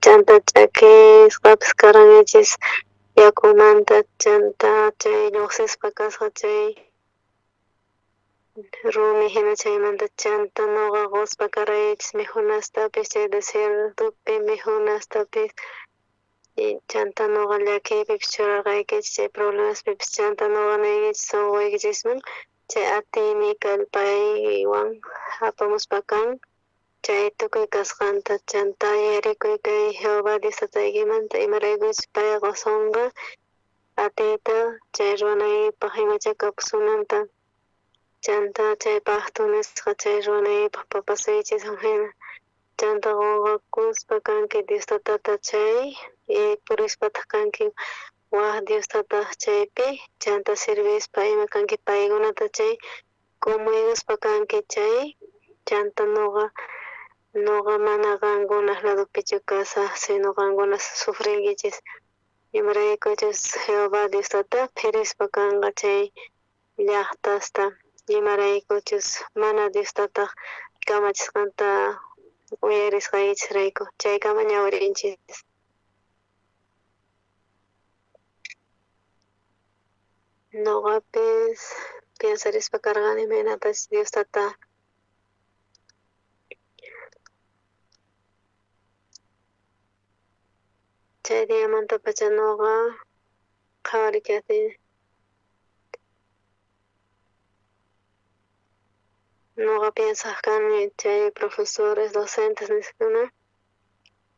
chanta ch'akisqapis karqankichis yakumanta chanta chay lluqsispa kasqa chay rumi hina chaymanta chanta noqa quspa karaychis mikhunastapis chay desiertopi mikhunastapis chanta noqa llakiypipis churarqaykichis chay problemaspipis chanta noqa niykichis sunquykichisman Chay atiyniy kallpaywan apamuspa kan chay tukuy kasqanta. Chantá yuyarikuy kay Jehová Dios Tataykimanta, imaraykuchus pay qosonqa atiyta chay ruwanaykipaj imachá kapusunanta. Chantá chay pacto nisqa chay ruwanaykipaj papasuychiswan jina. Chantá qonqakuspa kanki Dios Tatata chay, purispataj kanki waj Dios Tataj chaypi, chantá sirvispa ima kanki paykunata chay, k'umuykuspa kanki chay, chantá noqa mana qankunaj ladopichu kasaj, sino qankuna sufrinkichis. Imaraykuchus Jehová Dios Tata phirispa kanqa chay llajtasta, imaraykuchus mana Dios Tataj kamachisqanta uyarisqaykichisrayku. Chaykama ñawirinchis. Noqapis piensarispa karqani imaynatachus Dios Tata chay diamantapacha noqa qhawarikajtin noqa piensaj kani chay profesores docentes nisqakuna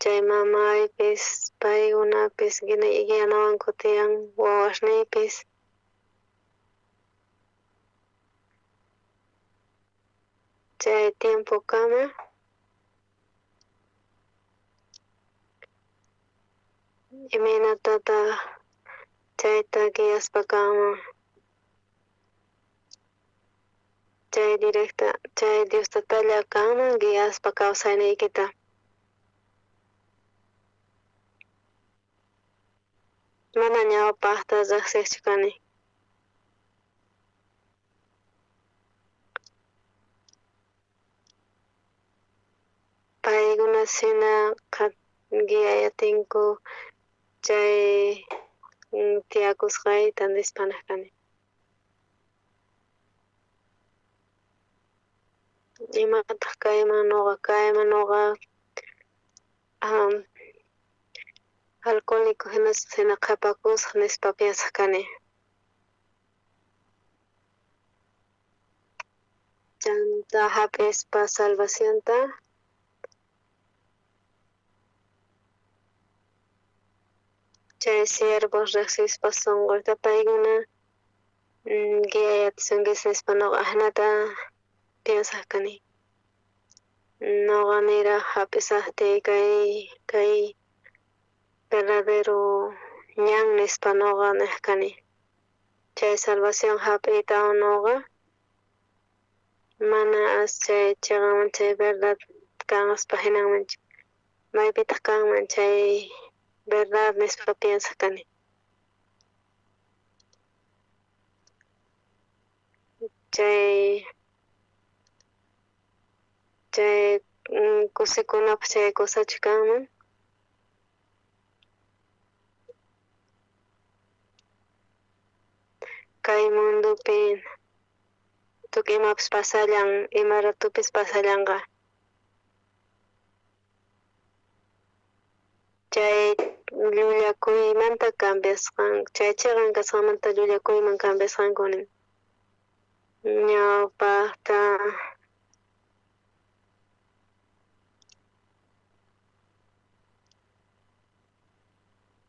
chay mamaypis paykunapis guianawanku tiyan wawasniypis. Chay tiempokama imaynatataj chayta guiaspa kanman chay directa chay Dios Tatalla kanman guiaspa kawsayniykita. Mana ñawpajta rejsejchu kani. Paykuna shina guiayatinku chay tiyakusqayta nispa nej kani. Imataj kayman noqa kayman noqa alcohólico hina qhepakusaj nispa piensaj kani. Chantá hap'ispa salvacionta chay siervos rejsispa sonqoyta paykuna guiayatisunkichis nispa noqa ajinata piensaj kani. Noqa niraj hap'isajtiy kay verdadero ñan nispa noqa nej kani. Chay salvación hap'iytawan noqa mana as chay cheqanman chay verdad kanqaspa jinanmanchu. Maypitaj kanman chay verdad nispa piensaj kani. Chay kusikunapaj chay cosachu kanman. Kay mundopi tukuy imapis pasallan, ima ratupis pasallanqa. Chay llullakuymanta cambiasqan, chay cheqan kasqanmanta llullakuyman cambiasqanku nin. Ñawpajta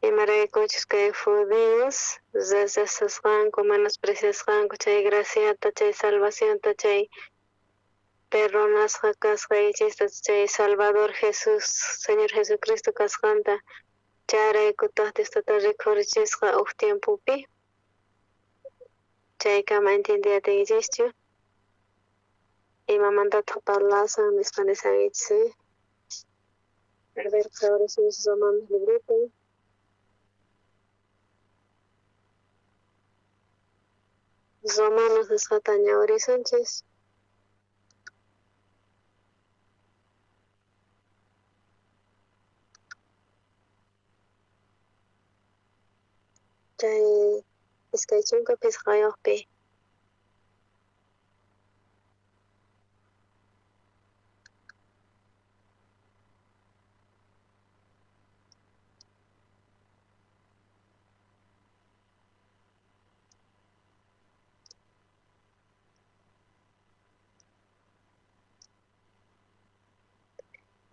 imaraykuchus kay judíos rechazasqanku, menospreciasqanku chay graciata, chay salvacionta, chay perdonasqa kasqaykichista, chay Salvador Jesús, Señor Jesucristo kasqanta. Chayraykutaq Dios Tata rikhurichisqa uj tiempopi. Chaykama entiendeyatinkichikchu. Imamantataq parlasan nispa nisankichis. A ver, qhawarisunchis Romanos librota. Romanos nisqata ñawirisunchis. Chay 25-yojpi.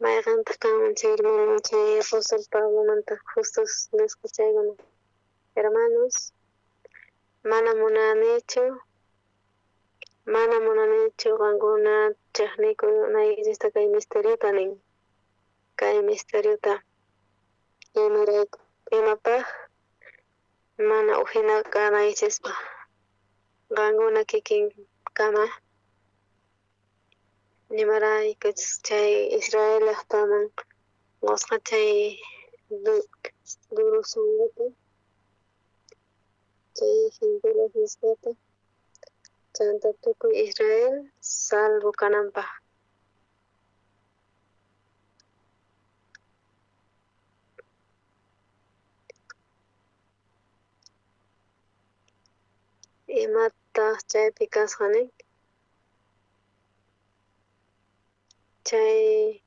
Mayqantaq kanman chay hermano, chay apóstol Pablomanta justos nisqa chaykuna? Hermanos, mana munanichu qankuna chejnikunaykichista kay misteriota nin. Kay misteriota imarayku, imapaj mana ujina kanaykichispaj qankuna kikinkama imaraykuchus chay Israel llajtaman qosqa chay duro sonqota, chay gentiles nisqata, chanta tukuy Israel salvo kananpaj. Imataq chaypi kasqa nin? Chay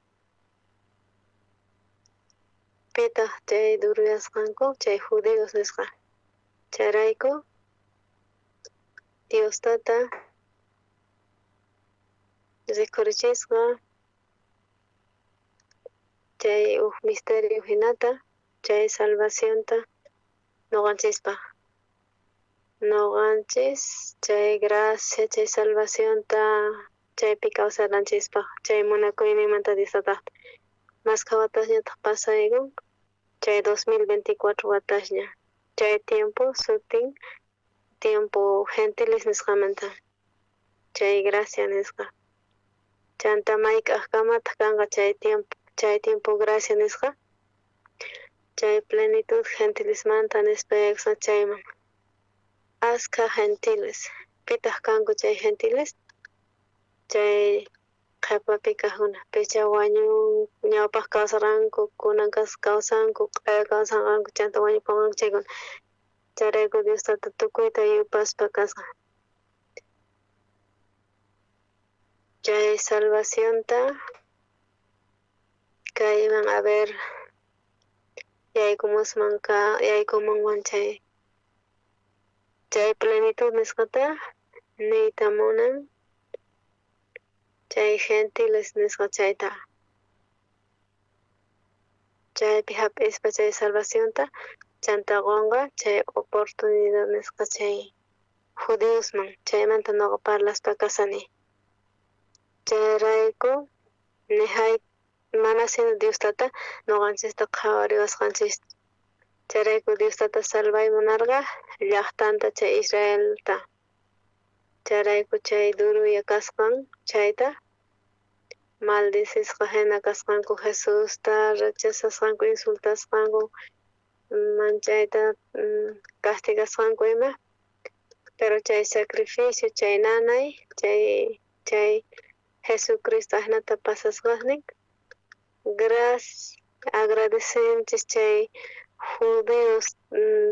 pitaq chay duruyasqanku chay judíos nisqa. Chayrayku Dios Tata rikhurichisqa chay uj misterio hinata, chay salvacionta noqanchispaj. Noqanchis chay gracia, chay salvacionta chaypi kawsananchispaj, chay munakuyninmanta Dios Tataqta. Maskha watasñataq pasaykun chay 2024 watasña. Chay tiempo sutin tiempo gentiles nisqamanta chay gracia nisqa. Chanta mayk'ajkamataq kanqa chay tiempo gracia nisqa, chay plenitud gentilesmanta nispa yaykusqa chayman. Askha gentiles, pitaq kanku chay gentiles? Chay qhepapi kajkuna, picha wañun ñawpaj kawsarqanku, kunan kawsanku, q'aya kawsanqanku, chanta wañupunqanku chaykuna. Chayrayku Dios Tata tukuyta yupaspa kasqa. Chay salvacionta kayman a ver yaykumusman yaykumunman chay plenitud nisqata niyta munan chay gentiles nisqa chayta. Chaypi hap'ispa chay salvacionta chanta qonqa chay oportunidad nisqa chay judiosman, chaymanta noqa parlaspa kasani. Chayrayku nihay mana sino Dios Tata noqanchista qhawariwasqanchista. Chayrayku Dios Tata salvay munarqa llajtanta chay Israelta. Chayrayku chay duruya kasqan chayta maldicisqa hina kasqanku, Jesusta rechazasqanku, insultasqanku, manchayta castigasqanku ima. Pero chay sacrificio, chay nanay, chay Jesucristo ajnata pasasqasnin, gracias agradecenchis chay judíos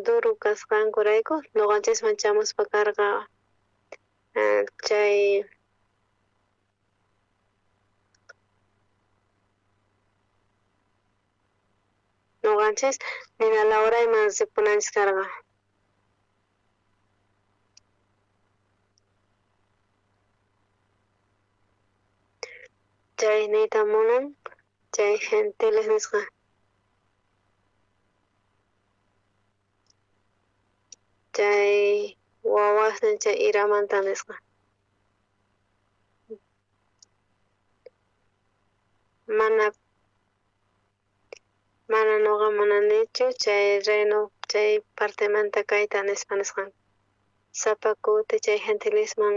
duro kasqankurayku noqanchisman chamuspa karqa chay noqanchis nina lawrayman ripunanchis karqa. Chay niyta munan chay gentiles nisqa. Chay wawasnin chay iramanta nisqa. Mana noqa munanichu chay reino chay partemanta kayta nispa nisqan. Sapa kuti chay gentilisman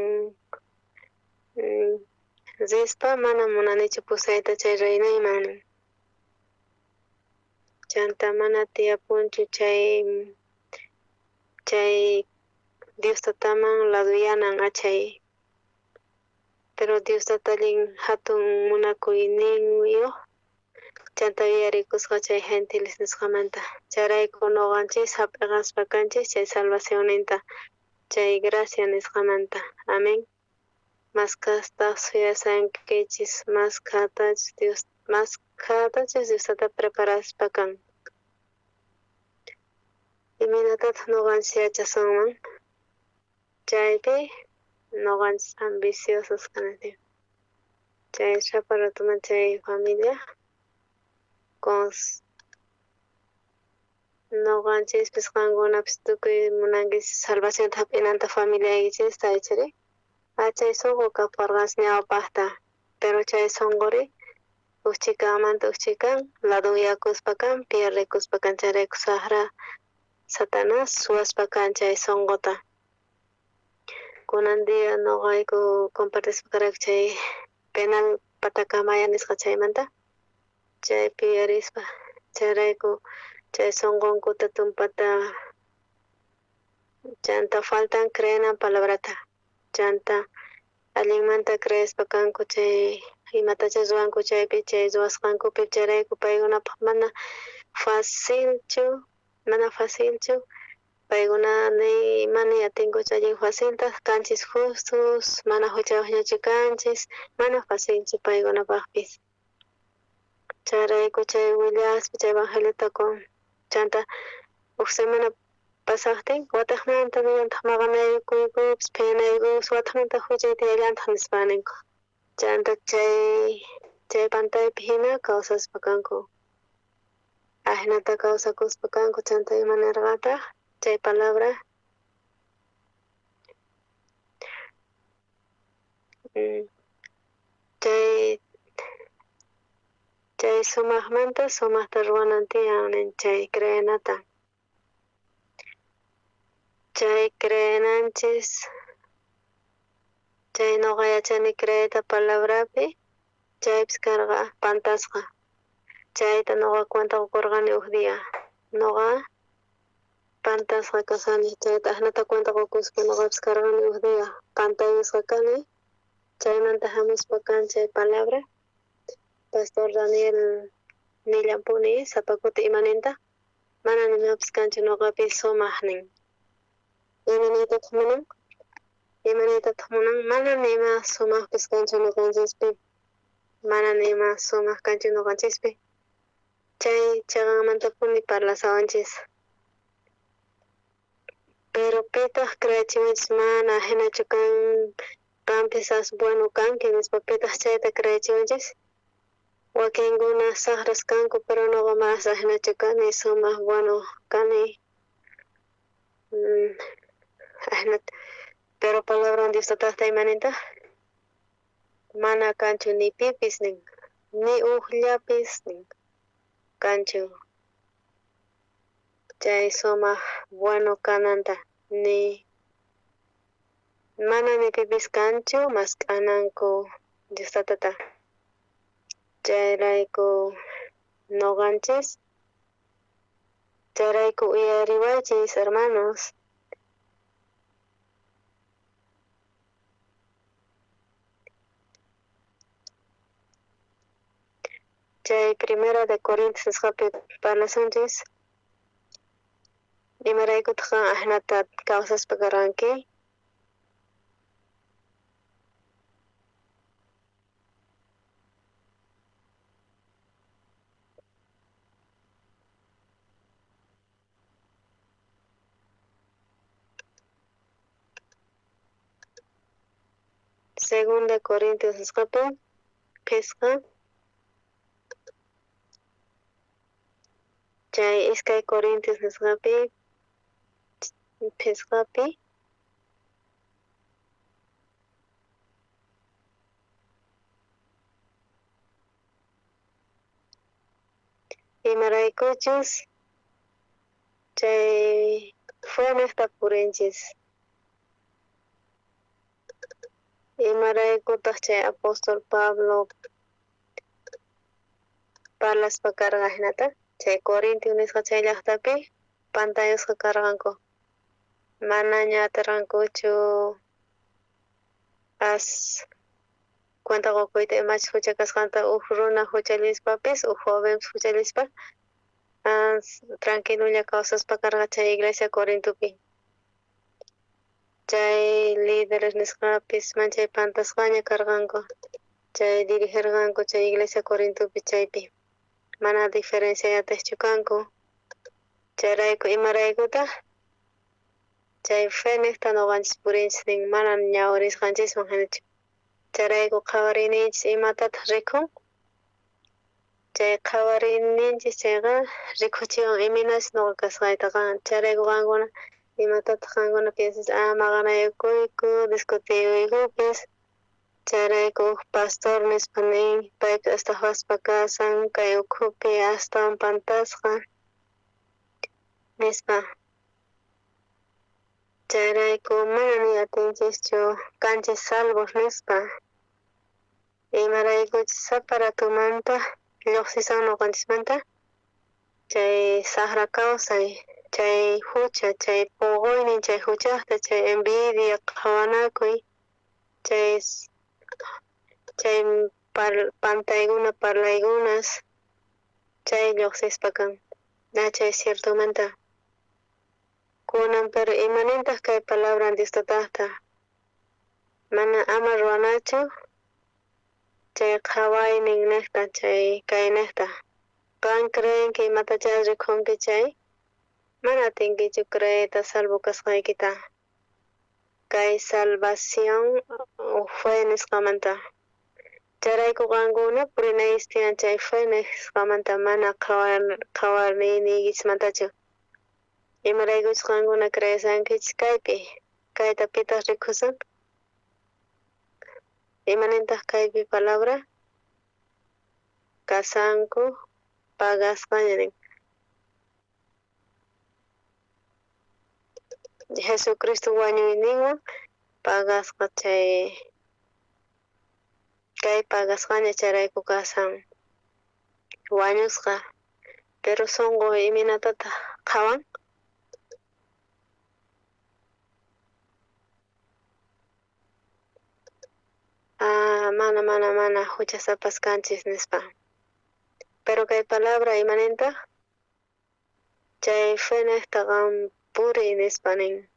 rispa mana munanichu pusayta chay reinoyman. Chanta mana tiyapunchu chay Dios Tataman laduyanan achay. Pero Dios Tata allin hatun munakuyninyuq chanta yuyarikusqa chay gentiles nisqamanta. Chayrayku noqanchis hap'iqaspa kanchis chay salvacionninta, chay gracia nisqamanta. Amén. Maskastaq suyasankichis, maskhatachus Dios Tata preparaspa kan. Imaynatataq noqanchis yachasunman? Chaypi noqanchis ambiciosos kananchis. Chay sapa ratuman chay familia Noqanchispis qankunapis tukuy munankichis salvacionta hap'inanta familiaykichista ichari. Chay sunqu kaparqanchis ñawpaqta, pero chay sunquri uj chhikanmanta uj chhikan ladunyakuspa kan, pierdekuspa kan, chayrayku saqra Satanás suwaspa kan chay sunquta. Kunan día noqayku compartispa karayku chay penal Patacamaya nisqa chaymanta, chaypi yuyarispa, chayrayku chay sunqunkuta tumpata chanta faltan creenan palabrata, chanta allinmanta creespa kanku chay imatachus ruwanku chaypi, chay ruwasqankupi, chayrayku paykunapaj mana facilchu paykuna mana atinkuchu allin facilta kanchis justos, mana juchayojñachu kanchis, mana facilchu paykunapajpis. Chayrayku chay willaspa chay evangeliota con chanta uj semana pasajtin watejmanta nillantaj maqanaykuypis phiñanaykuypis watejmanta juchay tiyallantaj nispa ninku. Chanta chay pantaypi jina kawsaspa kanku. Ajinata kawsakuspa kanku chanta ima nerqataj chay palabra chay sumajmanta sumajta ruwanan tiyan nin chay creenata. Chay creenanchis chay noqa yachani creeyta palabrapi chaypis karqa pantasqa. Chayta noqa cuenta qokurqani uj día. Noqa pantasqa kasani chayta ajnata cuenta qokuspa noqapis karqani uj día pantayusqa kani. Chaymanta hamuspa kan chay palabra. Pastor Daniel nillanpuni sapa kuti imaninta mana nimapis kanchu noqapi sumaj nin. Imaniytataq munan? Imaniytataq munan? Mana nima sumajpis kanchu noqanchispi. Mana nima sumaq kanchu noqanchispi. Chay chaqanmantapuni parlasawanchis. Pero pitaq creechiwanchis mana hinachu kan qampis as bueno kanki nispa pitaq chayta creechiwanchis. Wakinkuna saqras kanku pero noqa mana hinachu kani sumaq bueno kani. Ajinata. Pero palabran Dios tataqta imaninta mana kanchu ni pipis nin ni ujllapis nin kanchu chay sumaq bueno kananta ni mana ni pipis kanchu mask'ananku Dios tatata. Chayrayku noqanchis chayrayku uyariwaychis hermanos. Chay Primera de Corintios nisqapi parlasunchis. Imaraykutaq qan ajinata kawsaspa karqanki? Segunda Corintios nisqapi phisqa chay iskay Corintios nisqapi phisqapi imaraykuchus chay fenejta purinchis. Imaraykutaq chay apóstol Pablo parlaspa karqa jinata chay Corintio nisqa chay llaqtapi pantayusqa karqanku. Manaña atirqankuchu as cuenta qukuyta imachus hucha kasqanta uj runa huchallispapis uj jovenpis huchallispa as tranquilolla kawsaspa karqa chay iglesia Corintopi. Chay líderes nisqapis manchay pantasqaña karqanku. Chay dirigirqanku chay iglesia Corintopi chaypi. Mana diferencia yatiqchu kanku. Chayrayku imaraykutaq chay fe niqta noqanchis purinchis nin mana ñawrisqanchisman hinachu. Chayrayku qhawariyninchis imatataq rikun. Chay qhawariyninchis chayqa rikuchiwan imaynachus noqa kasqaytaqa. Chayrayku qankuna imatataq qankuna piensas maqanakuyku, discutiykupis. Chayrayku uj pastor nispa nin, payqa estafaspa kasan kay ukhupi astawan pantasqa nispa. Chayrayku mana ni atinchischu kanchis salvos nispa. Imaraykuchus sapa ratumanta lluqsisan noqanchismanta chay saqra kawsay, chay hucha, chay puquynin, chay huchaqta, chay envidia, qhawanakuy, chay pantaykuna, parlaykunas, chay lluqsispa kan. Na chay ciertomanta. Kunan pero imanintaq kay palabra Dios tataqta? Mana ama ruwanachu chay qhawaynin niqta, chay kaynejta. Qan creenki imatachá rikhunki chay, mana atinkichu creeyta salvo kasqaykita. Kay salvación fe nisqamanta. Chayrayku qankuna purinaykichis tiyan chay fe nisqamanta mana qhawarniykichismantachu. Imaraykuchus qankuna creesankichis kaypi, kayta pitaq rikusan? Imanintaq kaypi palabra? Kasanku pagasqaña nin. Jesucristo wañuyninwan pagasqa chay kay pagasqaña chayrayku kasan wañusqa. Pero sunqu imaynatataq qhawan? Mana, mana, mana huchasapas kanchis nispa. Pero kay palabra imanintaq? Chay fe niqta qan puriy nispa nin.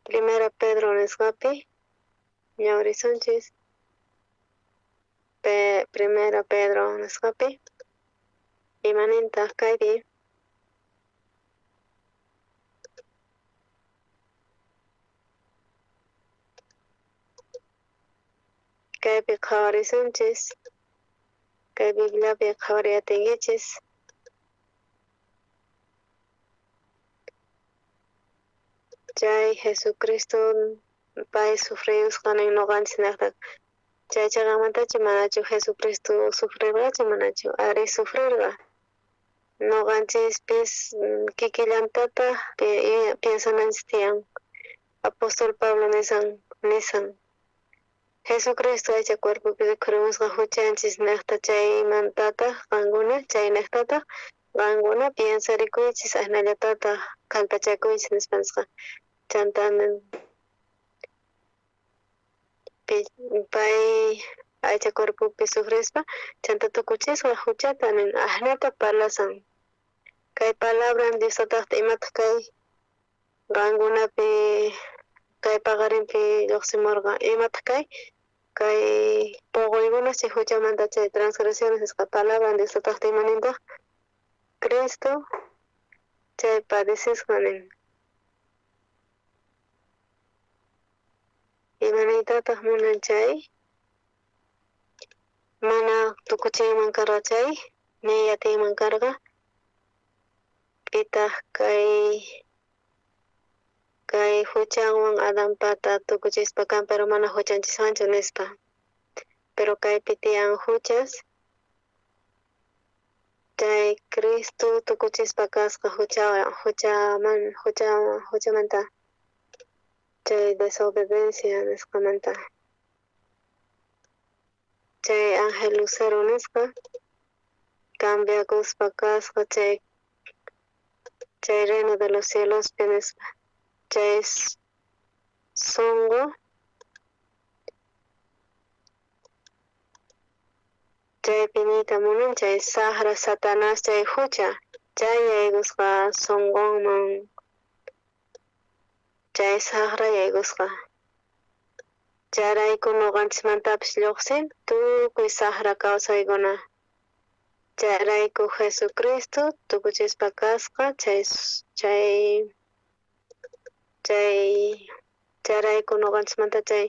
Primera Pedro nisqapi ñawrisunchis. Primera Pedro nisqapi imanintaq kaypi? Kaypi qhawarisunchis. Kay Bibliapi qhawariyatinkichis. Chay Jesucristo pay sufriusqa nin noqanchis niqta. Chay chaqamantachu manachu Jesucristo sufrirqachu manachu? Ari sufrirqa. Noqanchispis kikillantataq piensananchis tiyan. Apóstol Pablo nisan. Jesucristo aycha cuerpopi rikhurimusqa huchanchis niqta chaymantataq qankuna, chay niqtataq qankuna piensarikuychis aznallatataq kallpachakuychis nispansqa. Chanta pay aycha cuerpopi sufrispa chanta tukuchisqa huchata nin ajnata parlasan. Kay palabra Dios tataqta imataq kay qankunapi kay paqarinpi lluqsimurqa imataq kay kay puquykuna chay huchamanta chay transgresiones nisqa palabra Dios tataqta imanintaq Cristo chay padecisqa nin. Imanaytataq munan chay? Mana tukuchiyman karqa chay, ni yatiyman karqa. Pitaq kay huchanwan Adanpata tukuchispa kan, pero mana huchanchiswanchu nispa. Pero kaypi tiyan huchas, chay Cristo tukuchispa kasqa huchamanta. Chay desobediencia nisqamanta. Chay ángel lucero nisqa cambiakuspa kasqa chay reino de los cielos nispa. Chay sunqu chaypi niyta munan chay saqra Satanás chay hucha chay yaykusqa sunqunman chay saqra yaykusqa. Chayrayku noqanchismantapis lluqsin tukuy saqra kawsaykuna. Chayrayku Jesucristo tukuchispa kasqa chay chay chay chayrayku noqanchismanta chay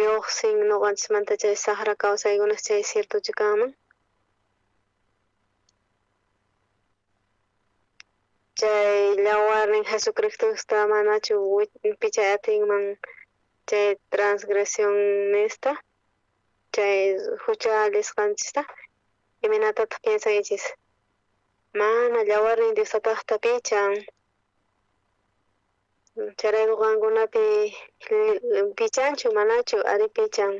lluqsin noqanchismanta chay saqra kawsaykuna chay ciertochu kanman. Chay llawarnin Jesucristosta manachu pichay atinman chay transgresionesta chay huchallisqanchista imaynatataq piensankichis mana llawarnin Diostataqta pichan chayrayku qankunapi pichanchu manachu ari pichan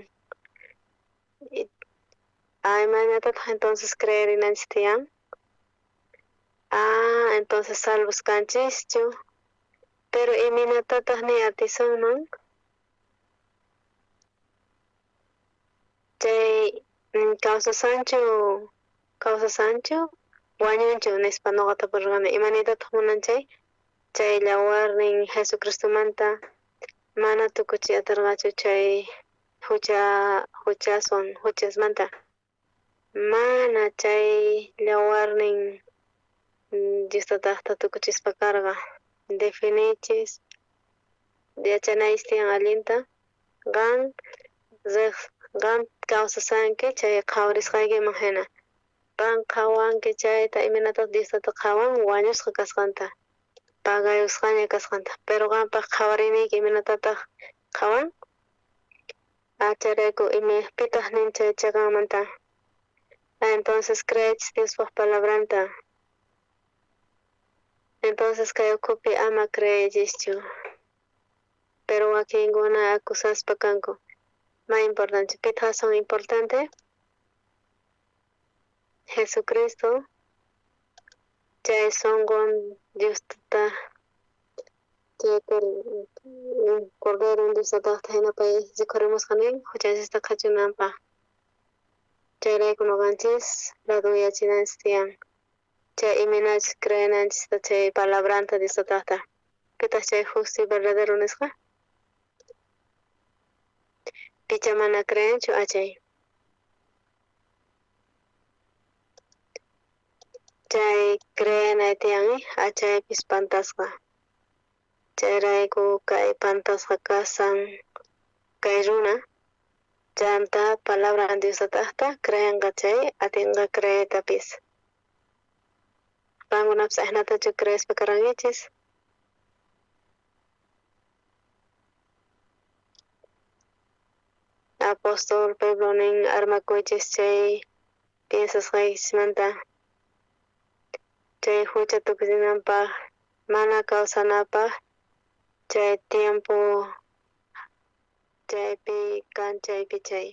imaynatataq entonces creerinanchis tiyan. Ah, entonces salvos kanchischu pero imaynatataq ni atisunman chay kawsasanchu kawsasanchu wañunchu nispa noqa tapurqani imaniytataq munan chay chay llawarnin Jesucristomanta mana tukuchiy atirqachu chay hucha huchaswan huchasmanta mana chay llawarnin Diostataqta tukuchispa karqa definichis yachanaychis tiyan allinta qan riq qan kawsasanki chay qhawarisqaykiman hina qan qhawanki chayta imaynatataq Diostata qhawan wañusqa kasqanta pagayusqaña kasqanta pero qanpaq qhawarinayki imaynatataq qhawan chayrayku imapitaq nin chay chiqanmanta. Entonces creechis Diospaq palabranta. Entonces kay ukhupi ama creechischu pero wakinkuna acusaspa kanku may importante pitaq aswan importante Jesucristo chay sunqun Diostata chay Cordero Diostataqta hina pay rikhurimusqa nin huchanchista qhachunanpaq chayrayku noqanchis laduyachinanchis tiyan chay imaynachus creenanchista chay palabranta Diostataqta pitaq chay justo y verdadero nisqa picha mana creenchu achay chay creenay tiyan achaypis pantasqa chayrayku kay pantasqa kasan kay runa chanta palabra Diostataqta creenqa chay atinqa creeytapis qankunapis ajnatachu creespa karqankichis. Apóstol Pablo nin armakuychis chay piensasqaykichismanta chay hucha tukuchinanpaq mana kawsanapaq chay tiempo chaypi kan chaypi chay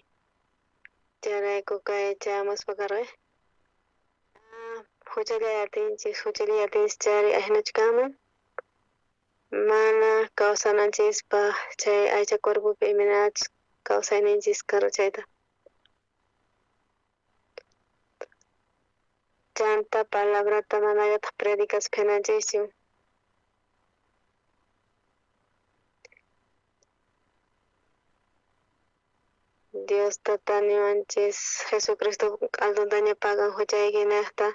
chayrayku kay chayamuspa karqa huchallay atinchis huchallay atinchis chayri ajinachu kanman mana kawsananchispaq chay aycha cuerpopi imaynachus kawsayninchis karqa chayta chanta palabrata manallataq predicaspa hinanchischu. Dios tata niwanchis Jesucristo q'altuntaña pagan huchayki niqta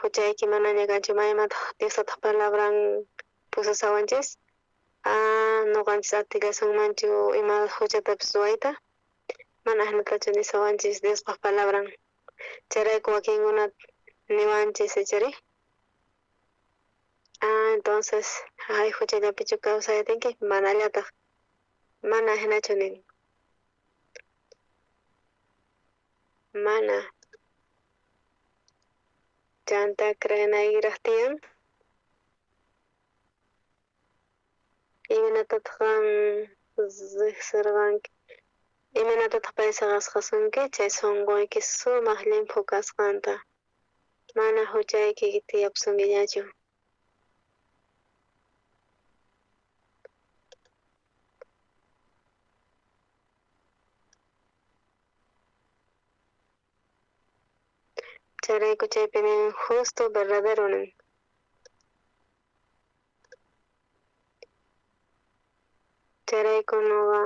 huchayki manaña kanchu maymataq Dios tataq palabran pusasawanchis noqanchis atillasunmanchu ima huchatapis ruwayta mana ajnatachu nisawanchis Diospaq palabran chayrayku wakinkuna niwanchis ichari entonces hay huchallapichu kawsay atinki manallataq mana hinachu nin mana chanta creenaykiraq tiyan imaynatataq qan riqsirqanki imaynatataq pay saqasqasunki chay sunquyki sumaq llimphu kasqanta mana huchayki tiyapusunkiñachu. Chayrayku chaypi nin justo verdadero nin. Chayrayku noqa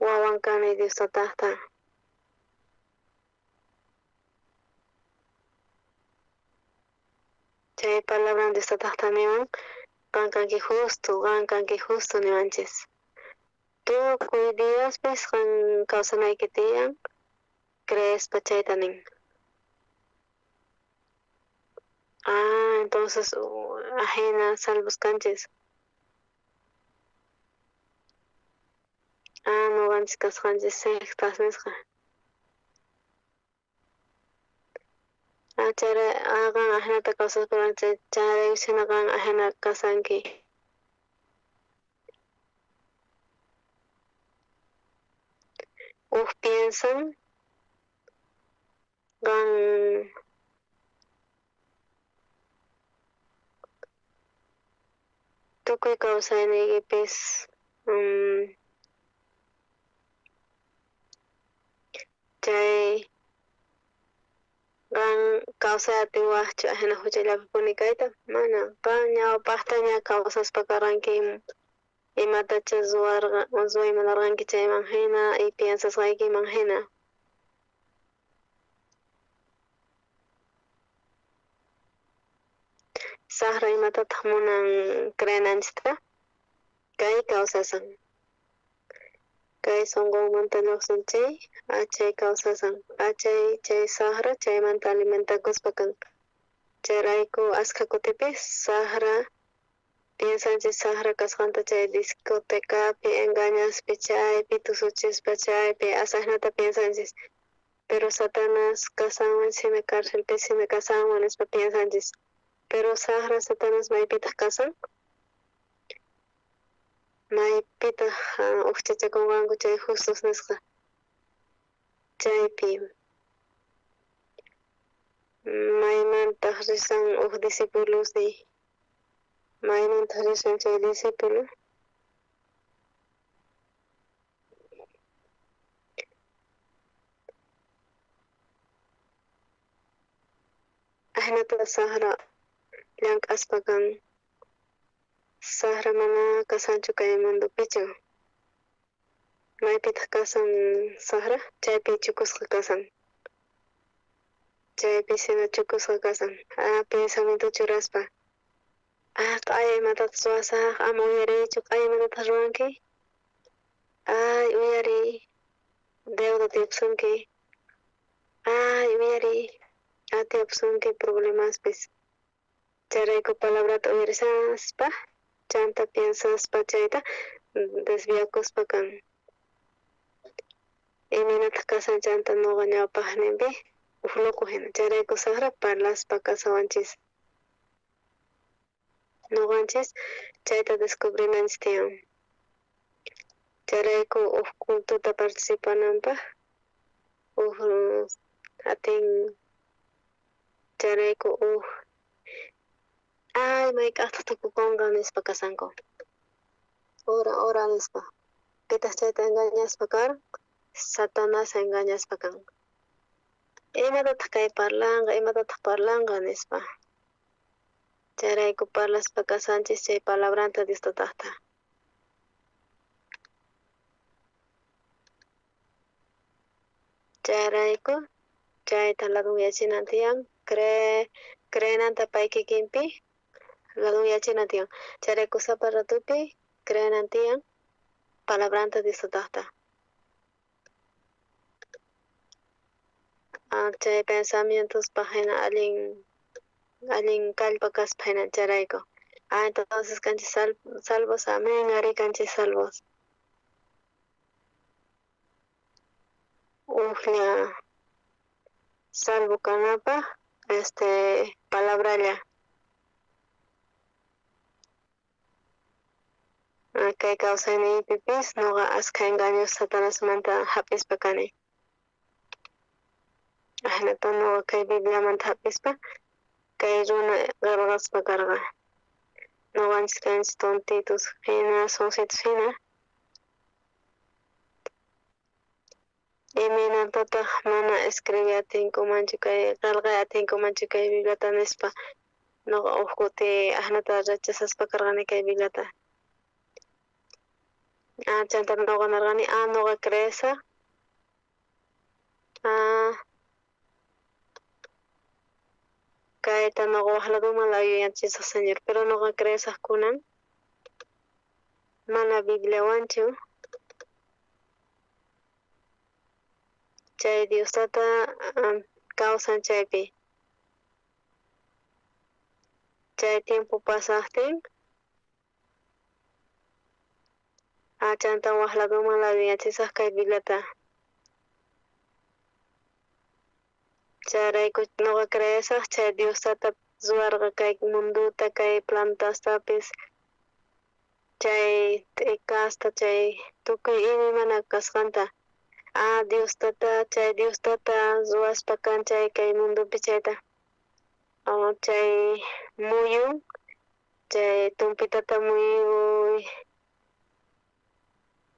Wawan kani Dios tatajta. Chay palabran Dios tatajta niwan, qan kanki justo, qan kanki justo niwanchis. Tukuy diaspis qan kawsanayki tiyan, creespa chayta nin. Ah, entonces ajina salvos kanchis. Ah, noqanchis kasqanchis sectas nisqa. Ah, chayra qan ajinata kawsaspa chayrayku hina qan ajina kasanki. Uj piensan qan tukuy kawsayniykipis chay qan kawsay atiwajchu ajina huchallapipuni kayta, mana qan ñawpajtaña kawsaspa karqanki imatachus ruway munarqanki chayman hina y piensasqaykiman hina. Saqra imatataq munan creenanchista? Kay kawsasan. Kay sunqunmanta lluqsin chay, achay kawsasan. Achay chay saqra chaymanta alimentakuspa kan. Chayrayku askha kutipi saqra piensanchis saqra kasqanta chay discotecapi engañaspi chaypi tusuchispa chaypi asajnata piensanchis. Pero Satanás kasanwan sina cárcelpi sina kasanwan nispa piensanchis. Pero saqra Satanás maypitaq kasan? Maypitaq ujchachakunqanku chay justos nisqa. Chaypi maymantaq risan uj discipulosniy? Maymantaq risan chay discípulo? Ajinata saqra llank'aspa kan. Saqra mana kasanchu kay mundopichu. Maypitaq kasan saqra? Chaypi chukusqa kasan. Chaypi sina chukusqa kasan. Ah, pensamiento churaspa. Ah, q'aya imatataq ruwasaq, ama uyariychu, q'aya imatataq ruwanki? Ay, uyariy, deuda tiyapusunki. Ay, uyariy, atiyapusunki problemaspis. Chayrayku palabrata uyarisaspa, chanta piensaspa chayta desviakuspa kan. Imaynataq kasan chanta nuqa ñawpaqninpi uj loco hina. Chayrayku saqra parlaspa kasawanchis. Nuqanchis chayta descubrinanchis tiyan. Chayrayku uj cultota participananpaj uj atin chayrayku uj ay mayk'ajtaq tukukunqa nispa kasanku. Ora ora nispa. Pitaq chayta engañaspa karan? Satanás engañaspa kan. Imatataq kay parlanqa, imatataq parlanqa nispa. Chayrayku parlaspa kasanchis chay palabranta Dios tatajta. Chayrayku chayta ladunyachinan tiyan, creenanta pay kikinpi ladunyachinan tiyan. Chayrayku sapa ratupi creenan tiyan palabranta Dios tatajta. Chay pensamientos hina allin kallpa kaspa hina chayrayku. Ah, entonces kanchis salvos, amén, ari kanchis salvos. Ujlla salvo kanapaj, palabralla. Kay kawsayniypipis nuqa askha engaños Satanasmanta hap'ispa kani. Ajinata nuqa kay Bibliamanta hap'ispa kay runa qillqaspa karqa. Nuqanchis kanchis tontitos hina, sonsitos hina. Imaynatataq mana escribir atinkumanchu kay qillqay atinkumanchu kay Bibliata nispa nuqa uj kuti ajinata rechazaspa karqani kay Bibliata. Chanta noqa nerqani, noqa creesaj. Kayta noqa waj ladoman yuyachisaj, Señor, pero noqa creesaj kunan mana Bibliawanchu chay Dios Tata kawsan chaypi. Chay tiempo pasajtin chanta waj ladoman yuyachisaj kay Bibliata. Chayrayku noqa creesaj chay Dios Tata ruwarqa kay mundota, kay plantastapis, chay t'ikasta, chay tukuy imaymana kasqanta. Dios Tata, chay Dios Tata ruwaspa kan chay kay mundopi chayta. Chay muyun, chay tumpitata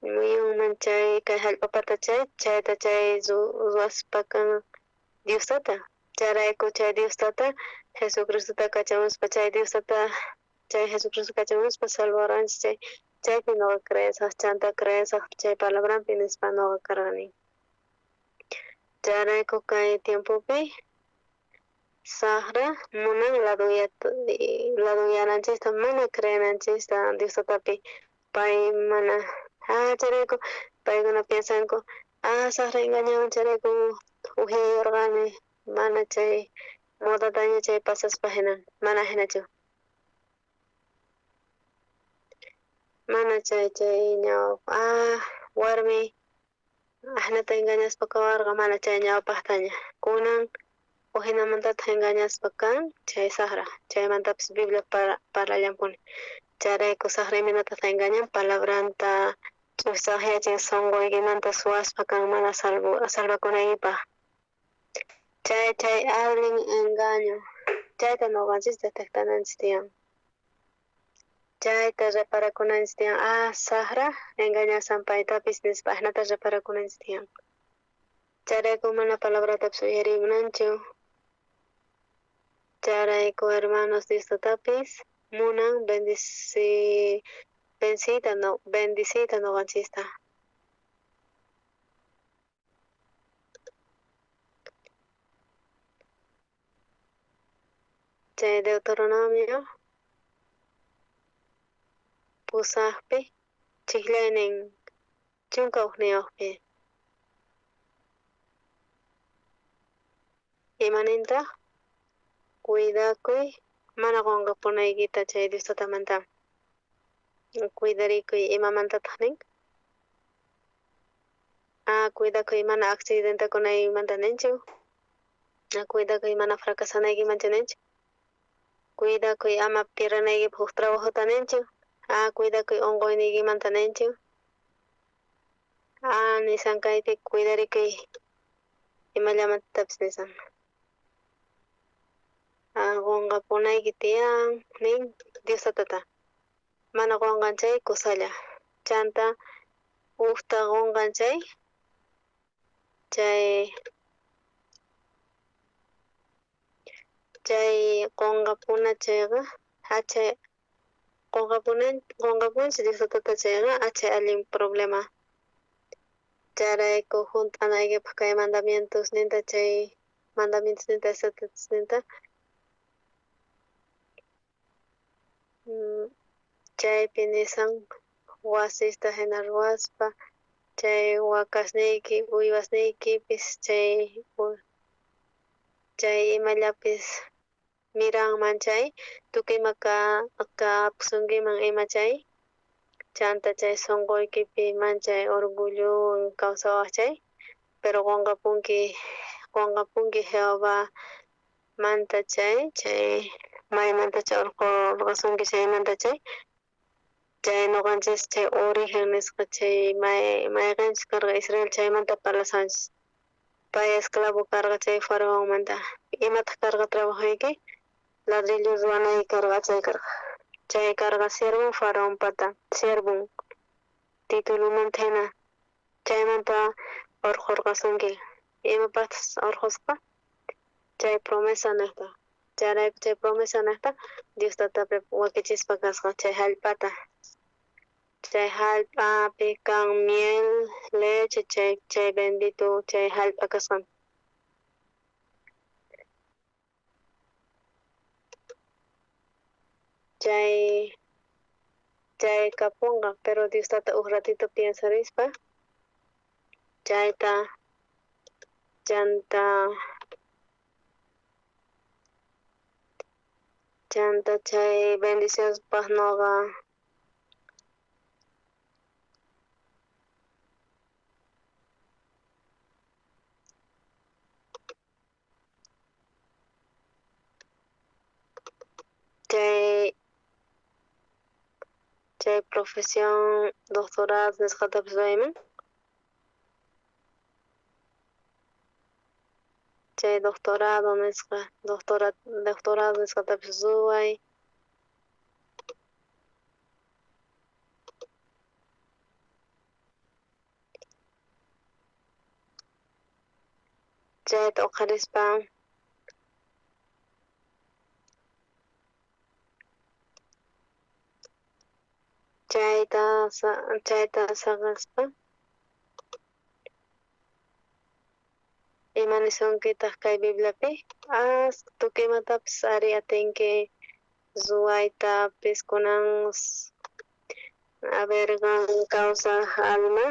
muyunman chay kay jallp'apata chay, chayta chay ruwaspa kan Dios Tata. Chayrayku chay Dios Tata Jesucristota kachamuspa, chay Dios Tata chay Jesucristo kachamuspa salvaranchis chay. Chaypi noqa creesaj, chanta creesaj chay palabranpi nispa noqa karqani. Chayrayku kay tiempopi sajra munan ladunyananchista, mana creenanchista Dios Tatapi. Pay mana, chayrayku paykuna piensanku, sajra engañawan chayrayku ujyayorqani, mana chay modataña chay pasaspa hina, mana hinachu. Mana chay chay ñawpa, warmi ajnata engañaspa kawarqa, mana chay ñawpajtaña. Kunan ujinamantataq engañaspa kan chay sajra, chaymantapis Biblia parlallanpuni. Chayrayku sajra imaynatataq engañan, palabranta ch'usaqyachin sonqoykimanta suwaspa kan mana salvakunaykipaj. Chay chay allin engaño, chayta noqanchis detectananchis tiyan. Chayta reparakunanchis tiyan, sajra engañasan paytapis nispa, ajnata reparakunanchis tiyan. Chayrayku mana palabratapis uyarimunanchu. Chayrayku hermanos Dios Tatapis munan bendicita noqanchista. Chay Deuteronomio pusajpi chijllaynin 11 Imanintaq cuidakuy mana qonqapunaykita chay Dios Tatamanta. Cuidarikuy imamantataq nin? Cuidakuy mana accidentakunaykimanta ninchu. Cuidakuy mana fracasanaykimanta ninchu. Cuidakuy ama pierdenaykipaq huk trabajota ninchu. Cuidakuy onqoyniykimanta ninchu. Nisan kaypi cuidarikuy imallamantapis nisan. Qonqapunayki tiyan nin Dios Tatata. Mana qonqan chay kusalla. Chanta ujta qonqan chay, chay qonqapuna chayqa, achay qonqapunchis Dios Tatata chayqa, achay allin problema. Chayrayku junt'anaykipaq kay mandamientos ninta, chay mandamientos ninta, estatutos ninta. Chaypi nisan wasista hina ruwaspa, chay wakasniyki, uywasniykipis, chay imallapis miranman chay, tukuy ima kapusunkiman ima chay, chanta chay sonqoykipi manchay orgullowan kawsawaj chay, pero qonqapunki Jehová manta chay, chay maymanta chay urqurqasunki chaymanta chay, chay noqanchis chay origen nisqa chay mayqanchis karqa Israel chaymanta parlasanchis. Pay esclavo karqa chay faraonmanta. Imataq karqa trabajoyki? Ladrillo ruwanayki karqa chay karqa. Chay karqa siervo faraonpata, siervon titulumanta hina. Chaymanta urqurqasunki. Imapaqtas urqusqa? Chay promesa niqta. Chayrayku chay promesa niqta Dios Tata wakichispa kasqa chay jallp'ata. Chay jallp'api kan miel, leche, chay bendito chay jallp'a kasqan. Chay kapunqa, pero Dios tata uj ratito piensarispa chayta chanta chay bendicionpaj noqa chay profesión doctorado nisqatapis ruwayman. Chay doctorado nisqa, doctorado nisqatapis ruway. Chayta uqharispa chayta saqaspa ima nisunkitaq kay Bibliapi? Tukuy imatapis ari atinki ruwaytapis kunan a ver qan kawsaj alma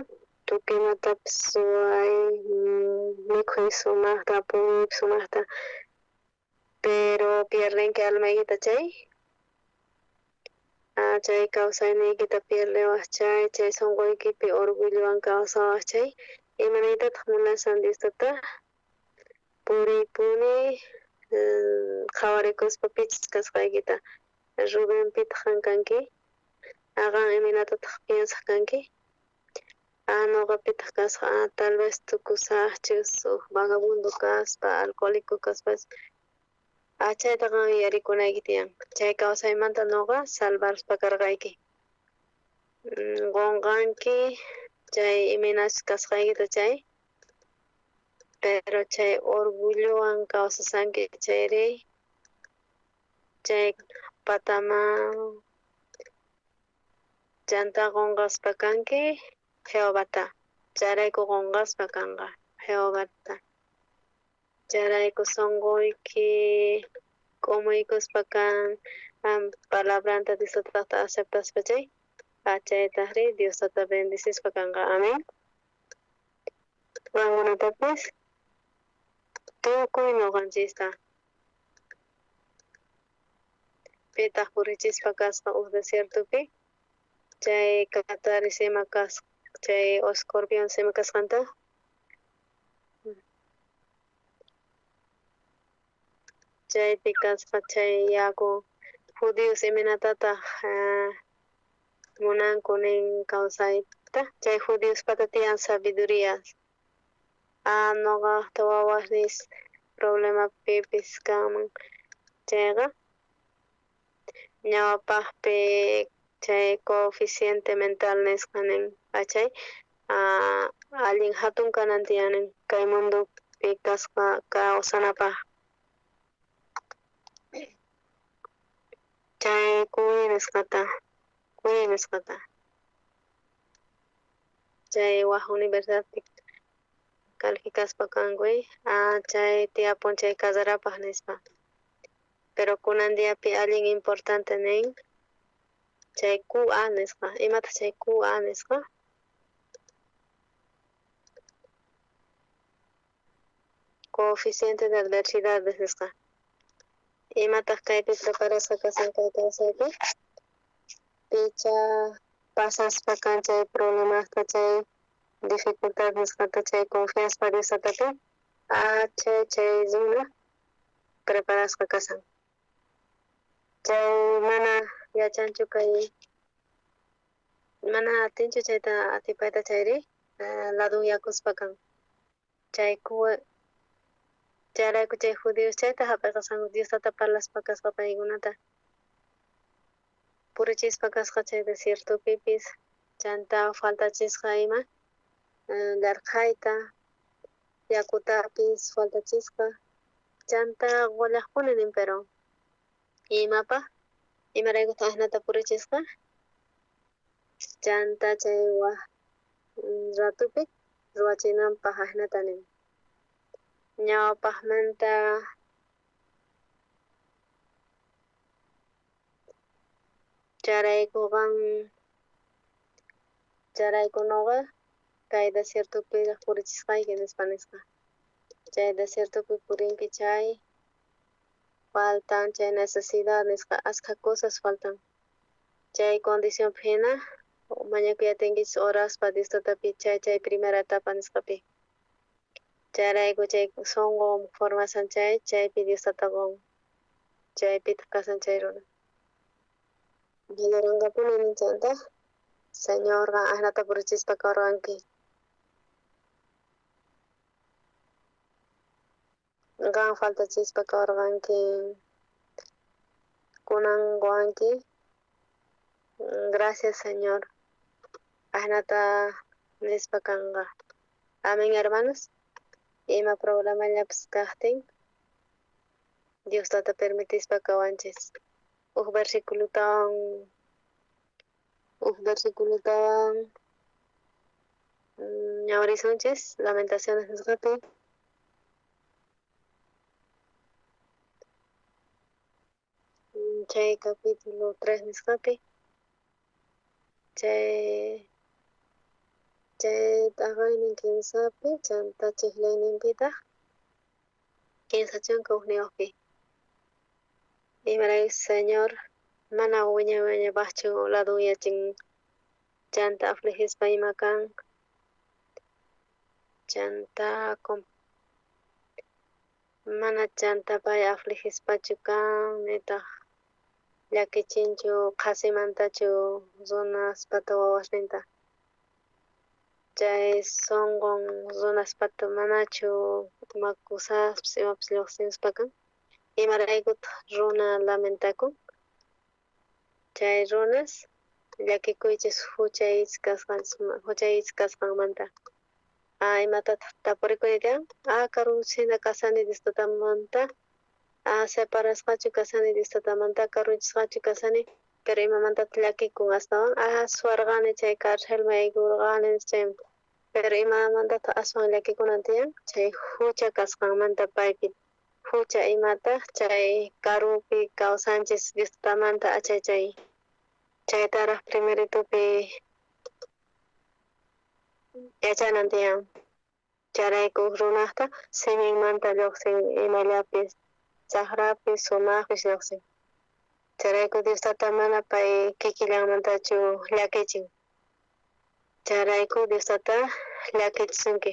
tukuy imatapis ruway, mikhuy sumajta, puñuy sumajta, pero pierdenki almaykita chay. Chay kawsayniykita pierdewaj chay sonqoykipi orgullowan kawsawaj chay. Imanaytataq munasan Dios tata? Puriypuni qhawarikuspa pichis kasqaykita. Rubén pitaq qan kanki? Qan imaynatataq piensaj kanki? Noqa pitaq kasqa, tal vez tukusajchis uj vagabundo kaspa, alcohólico kaspa. Chayta qan yuyarikunayki tiyan. Chay kawsaymanta noqa salvarspa karqayki. Qonqanki chay imaynachus kasqaykita chay, pero chay orgullowan kawsasanki chayri, chay pataman chanta qonqaspa kanki Jehovata. Chayrayku qonqaspa kanqa Jehovata. Chayrayku sonqoyki k'umuykuspa kan palabranta Dios tataqta aceptaspa chay. Chaytajri Dios tata bendicispa kanqa. Amén. Qankunatapis tukuy noqanchista. Pitaq purichispa kasqa uj desiertopi, chay kataris ima kasqa, chay escorpión ima kasqanta. Chaypi kasqa chay yaku judíos imaynatataq munanku nin kawsayta, chay judíospata tiyan sabiduría. Noqajta wawasnis problemapipis kanman chayqa ñawpaqpi chay coeficiente mental nisqa nin chay allin hatun kanan tiyan nin kay mundopi kasqa kawsanapaj. Chay kuy nisqata, kuy nisqata. Chay waj universidadpi calificaspa kankuy, chay tiyapun chay casarapaj nispa. Pero kunan diapi allin importante nin chay QA nisqa. Imataq chay QA nisqa? Coeficiente de adversidades nisqa. Imataq kaypi preparasqa kasan kay kawsaypi? Picha pasaspa kan chay problemasta, chay dificultad nisqata, chay confiaspa Dios tatapi, chay runa preparasqa kasan. Chay mana yachanchu kay, mana atinchu chayta atipayta chayri, ladunyakuspa kan. Chay chayrayku chay judíos chayta hap'iqasanku Dios tata parlaspa kasqa paykunata. Purichispa kasqa chay desiertopipis, chanta faltachisqa ima, larqhayta, yakutapis faltachisqa, chanta qollaqpuni nin, pero imapaj, imaraykutaq ajnata purichisqa? Chanta chay waj ratupi ruwachinanpaj ajinata nin. Ñawpajmanta Chayrayku noqa kay desiertopi purichisqayki nispa nisqa. Chay desiertopi purinki chay faltan chay necesidad nisqa askha cosas faltan. Chay condicionpi hina mañakuyatinkichis oraspa Dios tatapi chay primera etapa nisqapi. Chayrayku chay sonqo formasan chay chaypi Dios tata qon. Chaypitaq kasan chay runa. Valoranqapuni nin chanta Señorqa ajnata purichispa karqanki. Qan faltachispa karqanki. Kunan qowanki. Gracias, Señor. Ajnata nispa kanqa. Amén, hermanos. Ima problemallapis kajtin Dios tata permitispa kawanchis. Uj versiculotawan ñawrisunchis Lamentaciones nisqapi. Chay capítulo 3 nisqapi. Chay t'aqaynin kinsapi chanta chijlayninpitaq 31pi. Imarayku Señor mana wiñay wiñaypaqchu ladunyachin chanta afligispa ima kan chanta mana chanta pay afligispachu kan nitaq llakichinchu qhasimantachu runaspata wawasninta. Chay sonqon runaspata manachu ima kusaspis imapis lluqsinspa kan. Imaraykutaq runa lamentakun. Chay runas llakikuychis huchaychis kasqanmanta. Imatataq tapurikuni tiyan? Karuchina kasani Dios tatamanta. Separasqachu kasani Dios tatamanta, karuchisqachu kasani, pero imamantataq llakikun astawan? Suwarqani chay carcelman yaykurqani chay, pero imamantataq aswan llakikunan tiyan? Chay hucha kasqanmanta paypi. Hucha imataq chay karupi kawsanchis Dios tatamanta achay chay. Chaytaraq primeritupi yachanan tiyan. Chayrayku runaqta siminmanta lluqsin imallapis saqrapis sumaqpis lluqsin. Chayrayku Dios tata mana pay kikillanmantachu llakichin. Chayrayku Dios tata llakichisunki.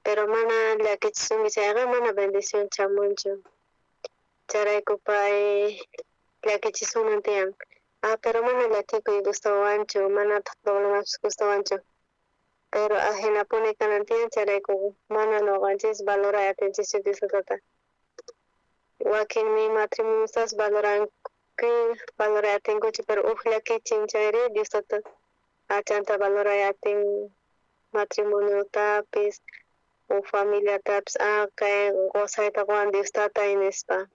Pero mana llakichisunki chayqa mana bendición chamunchu. Chayrayku pay llakichisunan tiyan. Pero mana llakikuy gustawanchu, manataq problemapis gustawanchu. Pero ajinapuni kanan tiyan chayrayku mana noqanchis valoray atinchischu Dios tata. Wakinmi matrimoniostas valoray atinkuchu, pero uj llakichin chayri Dios tata achanta valoray atin matrimoniotapis u familiatapis kay qosayta qowan Dios tatay nispa.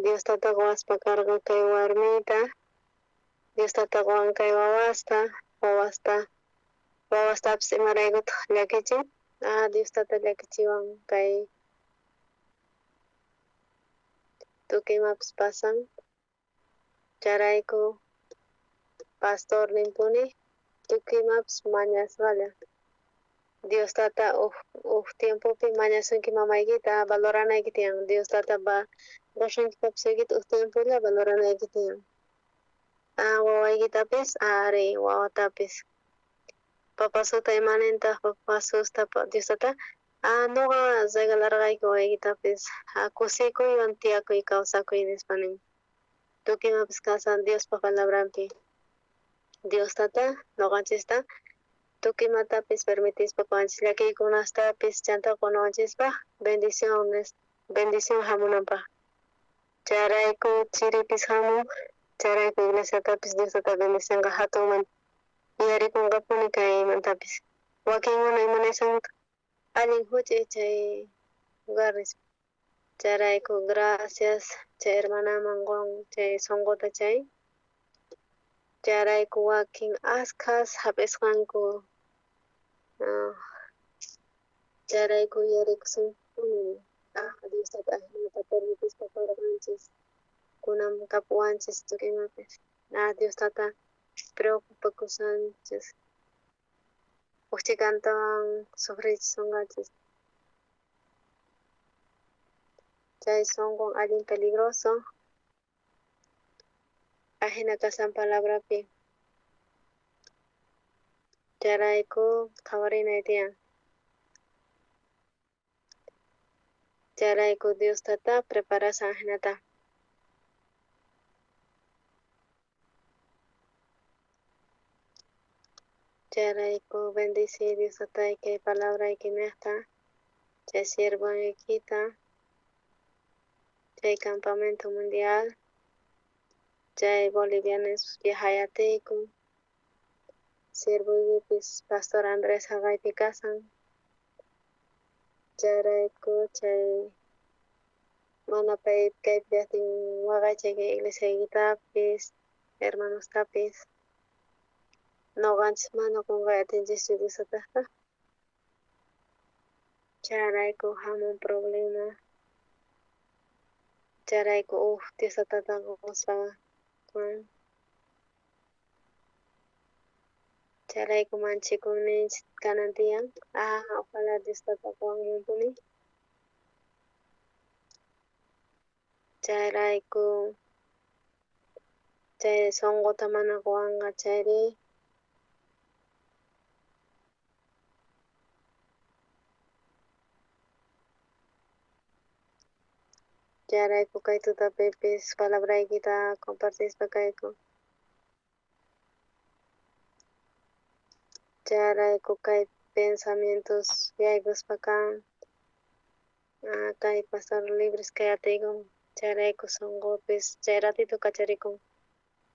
Dios tata qowaspa karqa kay warmita, Dios tata qowan kay wawasta, wawastapis imaraykutaq llakichin? Dios tata llakichiwan kay tukuy imapis pasan. Chayrayku pastor ninpuni tukuy imapis mañasqalla. Dios tata uj tiempopi mañasunki mamaykita valoranayki tiyan. Dios tata va qosunki papasuykita uj tiempolla valoranayki tiyan. Wawaykitapis ari wawatapis. Papasuta imanintaq papasusta Dios tata noqa regalarqayki wawaykitapis kusikuywan tiyakuy kawsakuy nispa nin. Tukuy imapis kasan Diospa palabranpi. Dios tata noqanchista tukuy imatapis permitispa qowanchis llakiykunastapis chanta qonawanchispaq bendición hamunanpaq. Chayrayku chiripis hamun, chayrayku iglesiatapis Dios tata bendicionqa hatunman yuyarikunqapuni kaymantapis. Wakinkuna imanaysanqa allin huch'uy chay lugar nispa. Chayrayku gracias chay hermanaman qon chay sonqota chay. Chayrayku wakin askhas hap'isqanku. Chayrayku yuyarikusunpuni Dios tata ajinata permitispa qorqanchis kunan kapuwanchis tukuy imapis. Dios tata preocupakusanchis uj chhikantawan sufrichisonqachis. Chay sonqon allin peligroso. Ajina kasan palabrapi. Chayrayku qhawarinay tiyan. Chayrayku Dios tata preparasan ajinata. Chayrayku bendici Dios tatay kay palabraykinejta chay siervoykita chay campamento mundial chay bolivianos viajayatiyku siervoykipis pastor Andrés jaqaypi kasan. Chayrayku chay mana pay kaypi kajtin waqaychay kay iglesiaykitapis hermanostapis noqanchis mana qonqay atinchischu Dios tatajta. Chayrayku jamun problema. Chayrayku uj Dios tatata qospa Chayrayku manchikuninchis kanan tiyan. Ojalá Dios tata qowanmanpuni. Chayrayku chay sonqota mana qowanqa chayri chayrayku kay tutapipis palabraykita compartispa kayku. Chayrayku kay pensamientos yaykuspa kan kay pastor libres kay atiyku. Chayrayku sonqopis chay ratito kacharikun.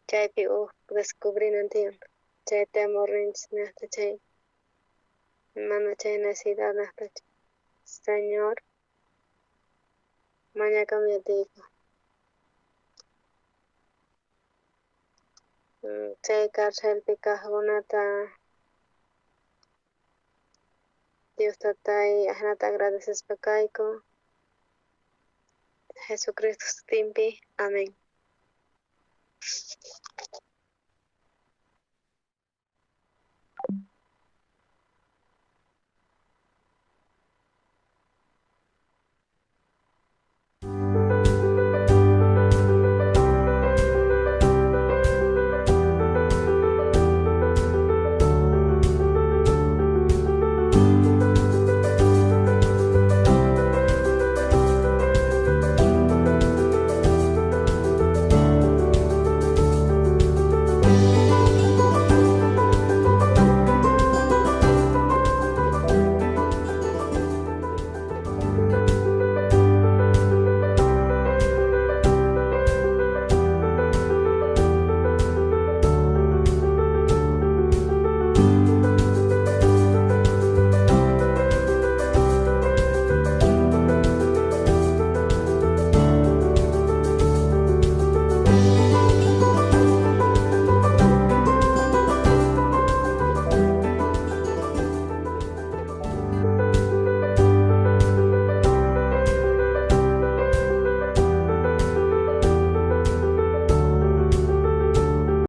Chaypi uj descubrinan tiyan. Chay temorninchis nejta chay mana chay necesidad nejta. Señor, mañakamuyatiyku. Chay carcelpi kajkunata Dios tatay ajinata agradecespa kayku. Jesucristo sutinpi. Amén.